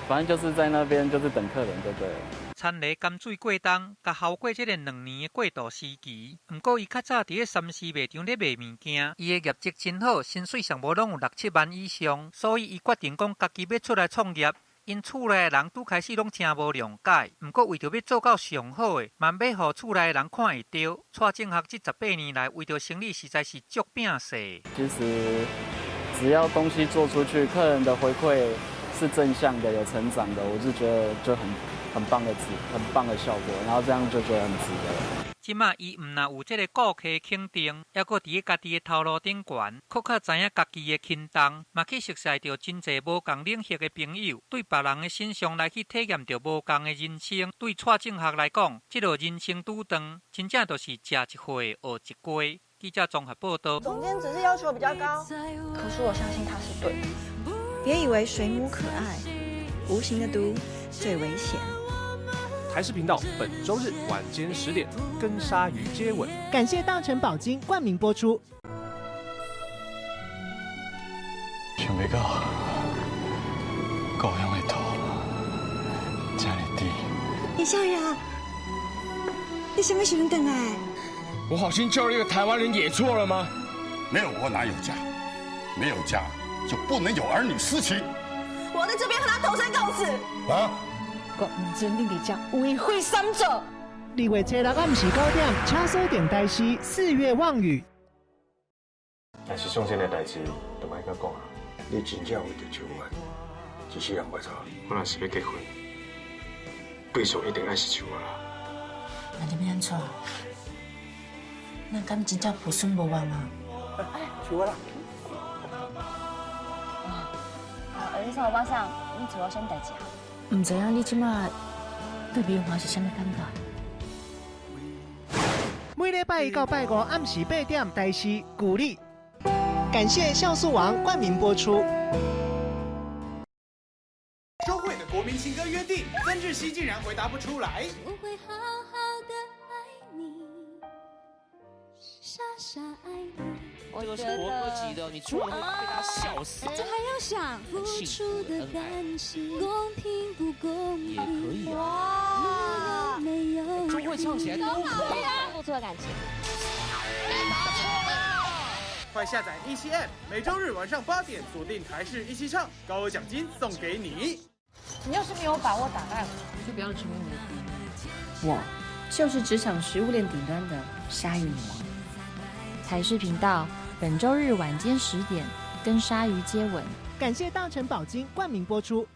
反正就是在那邊就是等客人就對了。田螺甘水過冬，共熬過這个2年的過渡時期。毋過伊較早佇咧三四賣場咧賣物件，伊的業績真好，薪水上無攏有6、7萬以上，所以伊決定講家己欲出來創業。𪜶厝內的人拄開始攏誠無諒解，毋過為著欲做到上好的，嘛欲予厝內的人看會著。蔡正學這18年來，為著生意實在是足拼勢。其實只要東西做出去，客人的回饋是正向的，有成長的，我就覺得就很棒的很棒的效果，然後這樣就覺得很值得。這馬伊毋若有這个顧客肯定，猶閣佇咧家己的頭路頂懸，閣較知影家己的輕重，嘛去熟似著真濟無仝領域的朋友，對別人的身上來去體驗著無仝的人生。對蔡正學來講，這个人生拄頓，真正就是食一回學一過。記者綜合報道。總監只是要求比較高，可是我相信他是對的。別以為水母可愛，無形的毒最危險。台視頻道本週日晚間10點，跟鯊魚接吻。感謝大成寶金冠名播出。想袂到故鄉的土這麼甜。李少爺，你什麼時陣轉來？我好心救了一個台灣人，也錯了嗎？沒有國哪有家？沒有家就不能有兒女私情。我在這邊和他同生共死。啊！我毋准你佇遮為非三做。2月初六暗時9點，請鎖定台視4月望雨。但是上線的代誌，就莫閣講啊。你真正為著秋月，一世人袂錯。我若是欲結婚，對象一定愛是秋月啦。那你欲按怎？咱敢真正婆孫無望啊？求我啦。你说我马上，你做我啥物代志啊？毋知影你这马对明华是啥物感觉？每礼拜一到拜五暗时8点，台视鼓励。感谢酵素王冠名播出。周慧的国民情歌约定，曾志熙竟然回答不出来。我会好好的爱你，傻傻爱你。这个是国歌级的，你出来会被他笑死。这还要想付出的感情，公平不公平？也可以啊。哇，周慧唱起来都可以啊，付出的感情。快下载17 App，每周日晚上8点锁定台视17唱，高额奖金送给你。你要是没有把握打败我，你就不要成为我的敌人。我就是职场食物链顶端的鲨鱼女王。台视频道本周日晚间10点跟鲨鱼接吻。感谢大成宝金冠名播出。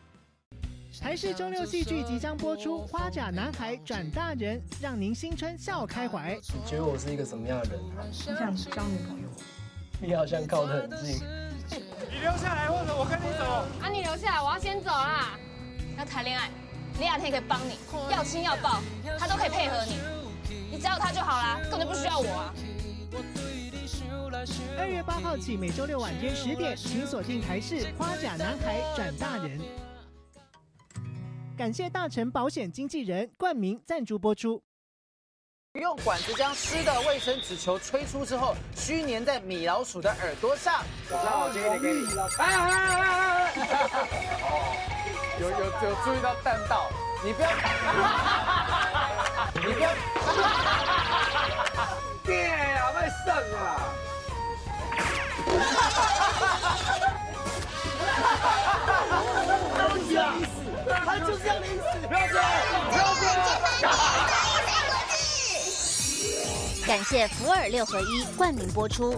台视周六戏剧即将播出《花甲男孩转大人》，让您新春笑开怀。你觉得我是一个什么样的人？你想交女朋友？你好像靠得很近。你留下来，或者我跟你走。啊，你留下来，我要先走啦。要谈恋爱，李亚天可以帮你，要亲要抱，他都可以配合你。你只要他就好啦，根本就不需要我啊。2月8号起，每周六晚间10点，请锁定台视《花甲男孩转大人》。感谢大成保险经纪人冠名赞助播出。用管子将湿的卫生纸球吹出之后，需粘在米老鼠的耳朵上。那我接一点给你。哎哎哎哎！有注意到弹道，你不要，你不要，对啊，卖肾啊！他就是要淋死！不要追，不要追！感谢福尔6合1冠名播出。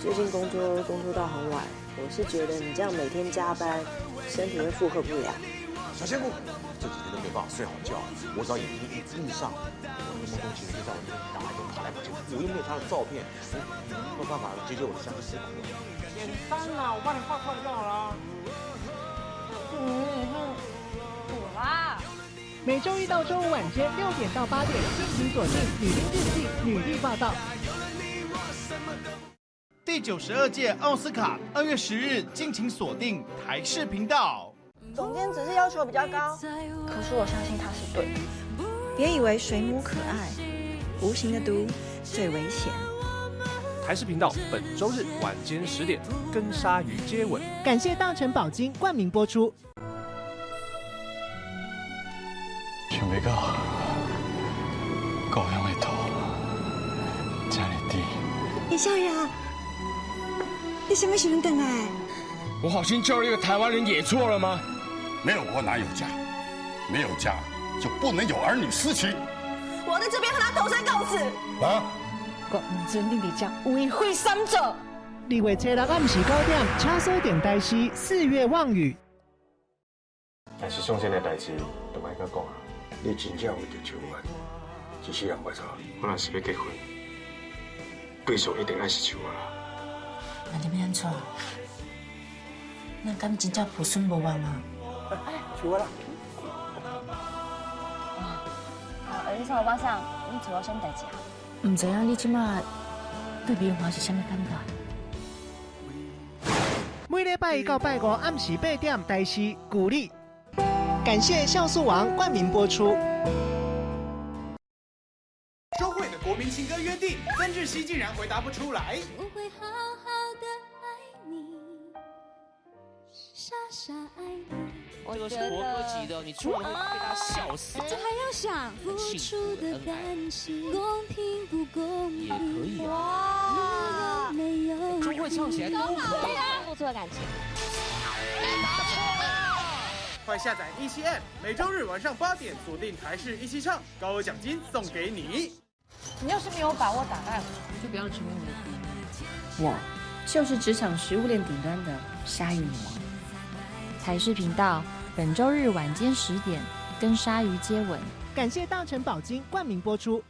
最近工作到很晚，我是觉得你这样每天加班，身体会负荷不了。小仙姑，这几天都没办法睡好觉，我只要眼睛一闭上，我那个梦中情人就在我那边脑海中跑来跑去，我又没有他的照片，我没有办法解决我的相思苦。简单啦，我帮你画出来就好了。我啦。每周一到周五晚间6点到8点，敬请锁定《女力日记》女力报道。第92届奥斯卡2月10日，敬请锁定台视频道。总监只是要求比较高，可是我相信他是对的。别以为水母可爱，无形的毒最危险。台视频道本周日晚间10点，跟鲨鱼接吻。感谢大成宝金冠名播出。想袂到故乡的土这么甜。叶少爷。你什么时阵回来？我好心救了一个台湾人，也错了吗？没有国哪有家？没有家就不能有儿女私情。我在这边和他同生共死。啊！我唔准你伫这为非三做。2月7日暗时9点，请锁定台视4月望雨。但是上线的代志都莫阁讲啊！你真正为著秋月，一世人袂错。我若是欲结婚，对象一定爱是秋月啦。那你欲按怎？咱敢真正婆孙无望啊？求我啦！你说我马上，你做我啥物代志啊？毋知影你这马对明华是啥物感觉？每礼拜一到拜五暗时8点，台视鼓励。感谢酵素王冠名播出。周慧的国民情歌约定，曾志熙竟然回答不出来。我会好好的爱你，傻傻愛你。這個是國歌級的，你出來會被他笑死。這還要想付出的感情，公平不公平？也可以啊。哇，朱慧唱起來都可以啊，付出的感情。快下載17 App，每週日晚上8點鎖定台視17唱，高額獎金送給你。你要是沒有把握打敗我，就不要成為我的敵人。我就是職場食物鏈頂端的鯊魚女王。台視頻道本週日晚間10點，跟鯊魚接吻。感謝大成寶金冠名播出。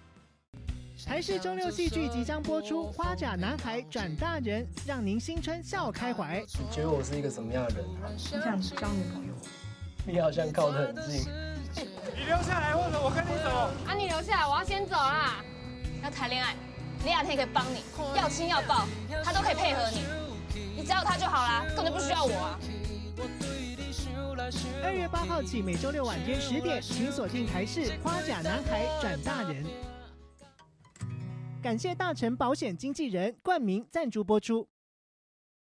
台視中六戲劇即將播出《花甲男孩轉大人》，讓您新春笑開懷。你覺得我是一個什麼樣的人？你想交女朋友？你好像靠得很近。你留下來，或者我跟你走。啊，你留下來，我要先走啦。要談戀愛，李亞天可以幫你，要親要抱，他都可以配合你。你只要他就好啦，根本就不需要我啊。2月8號起，每週六晚間10點，請鎖定台視《花甲男孩轉大人》。感謝大成保險經紀人冠名贊助播出。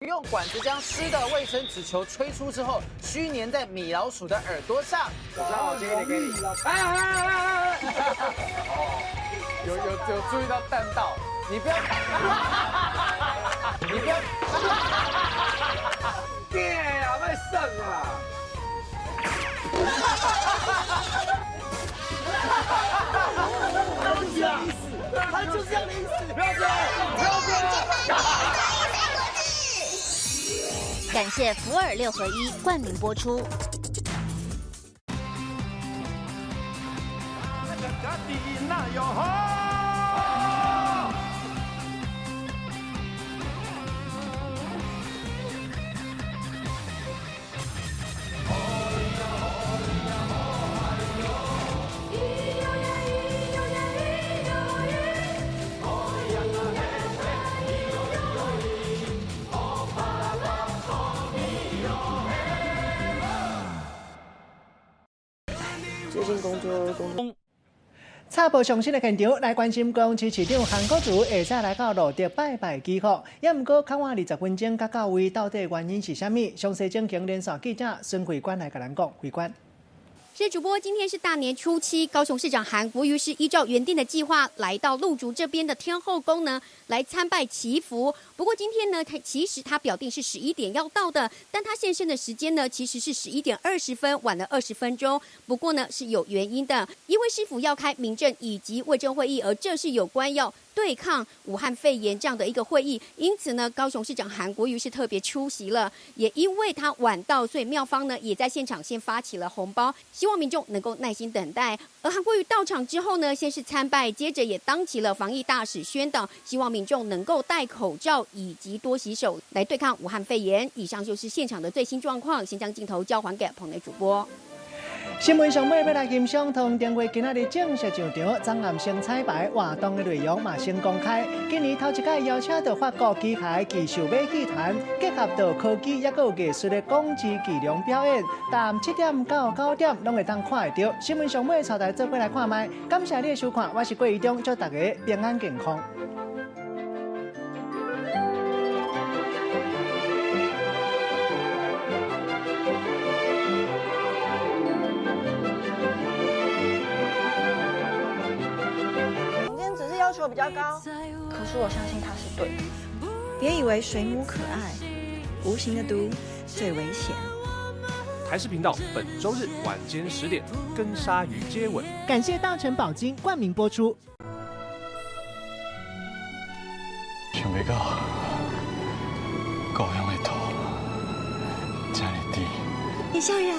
用管子將濕的衛生紙球吹出之後，須粘在米老鼠的耳朵上。我好今天給你。哎！哦，有注意到彈道，你不要，你不要，爹啊，賣腎啊！他就是要你死，不要走，不要走！感謝福爾6合1冠名播出。最近工作。插播上新的现场来关心高雄市市长韩国瑜下早来到路竹拜拜祈福，也毋过较晚20分钟才到位，到底原因是啥物？详细情形连线记者孙慧官来共咱讲，慧官。是主播，今天是大年初七，高雄市长韩国瑜是依照原定的计划来到路竹这边的天后宫呢，来参拜祈福。不过今天呢，他其实他表定是11点要到的，但他现身的时间呢，其实是11点20分，晚了20分钟。不过呢，是有原因的，因为市府要开民政以及卫政会议，而这是有关要对抗武汉肺炎这样的一个会议，因此呢，高雄市长韩国瑜是特别出席了。也因为他晚到，所以庙方呢也在现场先发起了红包，希望民众能够耐心等待。而韩国瑜到场之后呢，先是参拜，接着也当起了防疫大使，宣导希望民众能够戴口罩以及多洗手来对抗武汉肺炎。以上就是现场的最新状况，先将镜头交还给棚内主播。新闻上尾要来欣赏唐电话今仔日正式上场，昨暗先彩排活动的内容嘛先公开。今年头一摆邀请到法国机械技术马戏团，结合到科技抑阁有艺术的广之技能表演，逐暗7点到9点拢会当看会到。新闻上尾，带大家做伙来看觅。感谢你的收看，我是郭怡中，祝大家平安健康。要求比较高，可是我相信他是对的。别以为水母可爱，无形的毒最危险。台视频道本周日晚间10点，跟鲨鱼接吻。感谢大成宝金冠名播出。想袂到故乡的土这么甜。李少爷，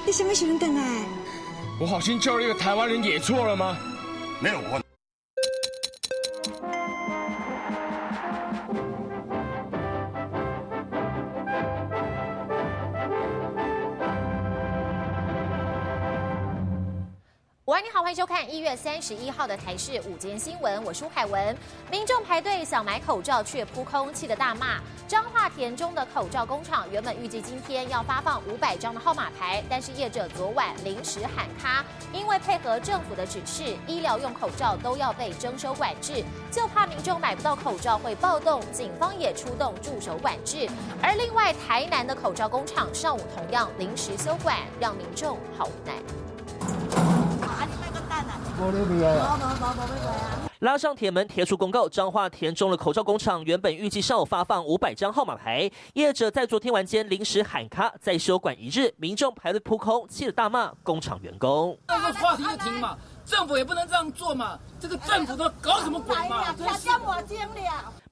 你什么时阵回来？我好心救了一个台湾人，也错了吗？没有关。午安，你好，欢迎收看1月31号的台视午间新闻，我是凯文。民众排队想买口罩却扑空，气得大骂。彰化田中的口罩工厂原本预计今天要发放500张的号码牌，但是业者昨晚临时喊卡，因为配合政府的指示，医疗用口罩都要被征收管制，就怕民众买不到口罩会暴动，警方也出动驻守管制。而另外台南的口罩工厂上午同样临时休馆，让民众好无奈。拉上铁门，贴出公告。彰化田中的口罩工厂原本预计上午发放500张号码牌，业者在昨天晚间临时喊卡，再休馆一日，民众排队扑空，气得大骂工厂员工。那个话题就停嘛，政府也不能这样做嘛，这个政府都搞什么鬼嘛？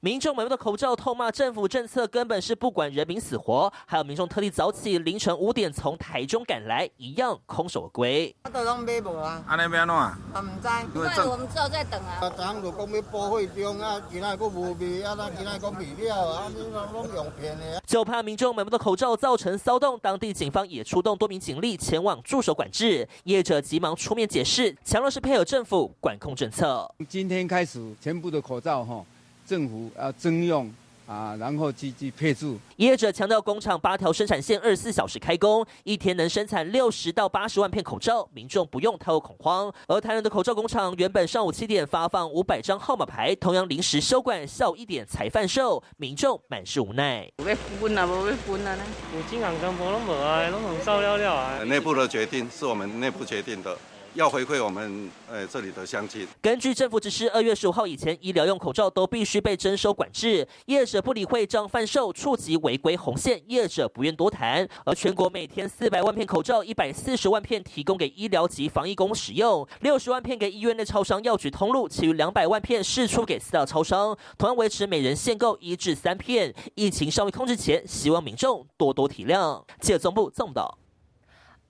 民众买不到口罩，痛骂政府政策根本是不管人民死活。还有民众特地早起，凌晨5点从台中赶来，一样空手而归。都攏買無啊？按呢欲按怎？我毋知。因為我們只有在等啊。昨昏就講欲補貨中啊，今仔閣無賣啊，咱今仔講賣了啊，你攏用騙的。就怕民眾買不到口罩造成騷動，當地警方也出動多名警力前往駐守管制。業者急忙出面解釋，強調是配合政府管控政策。今天開始，全部的口罩哈。政府要徵用啊，然後去配置。業者強調，工廠8條生產線24小時開工，一天能生產60到80萬片口罩，民眾不用太過恐慌。而台南的口罩工廠原本上午7點發放500張號碼牌，同樣臨時休館，下午1點才販售，民眾滿是無奈。欲分啊，無欲分啊呢？五金行全部攏無啊，攏用走了了啊。內部的決定是我們內部決定的。要回饋我們這裡的鄉親。根據政府指示，2月15號以前，醫療用口罩都必須被徵收管制。業者不理會這樣販售，觸及違規紅線，業者不願多談。而全國每天400萬片口罩，140萬片提供給醫療及防疫工使用，60萬片給醫院內超商藥局通路，其餘200萬片釋出給四大超商，同樣維持每人限購1至3片。疫情尚未控制前，希望民眾多多體諒。記者總部綜報。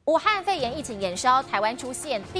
武漢肺炎疫情延燒，台灣出現第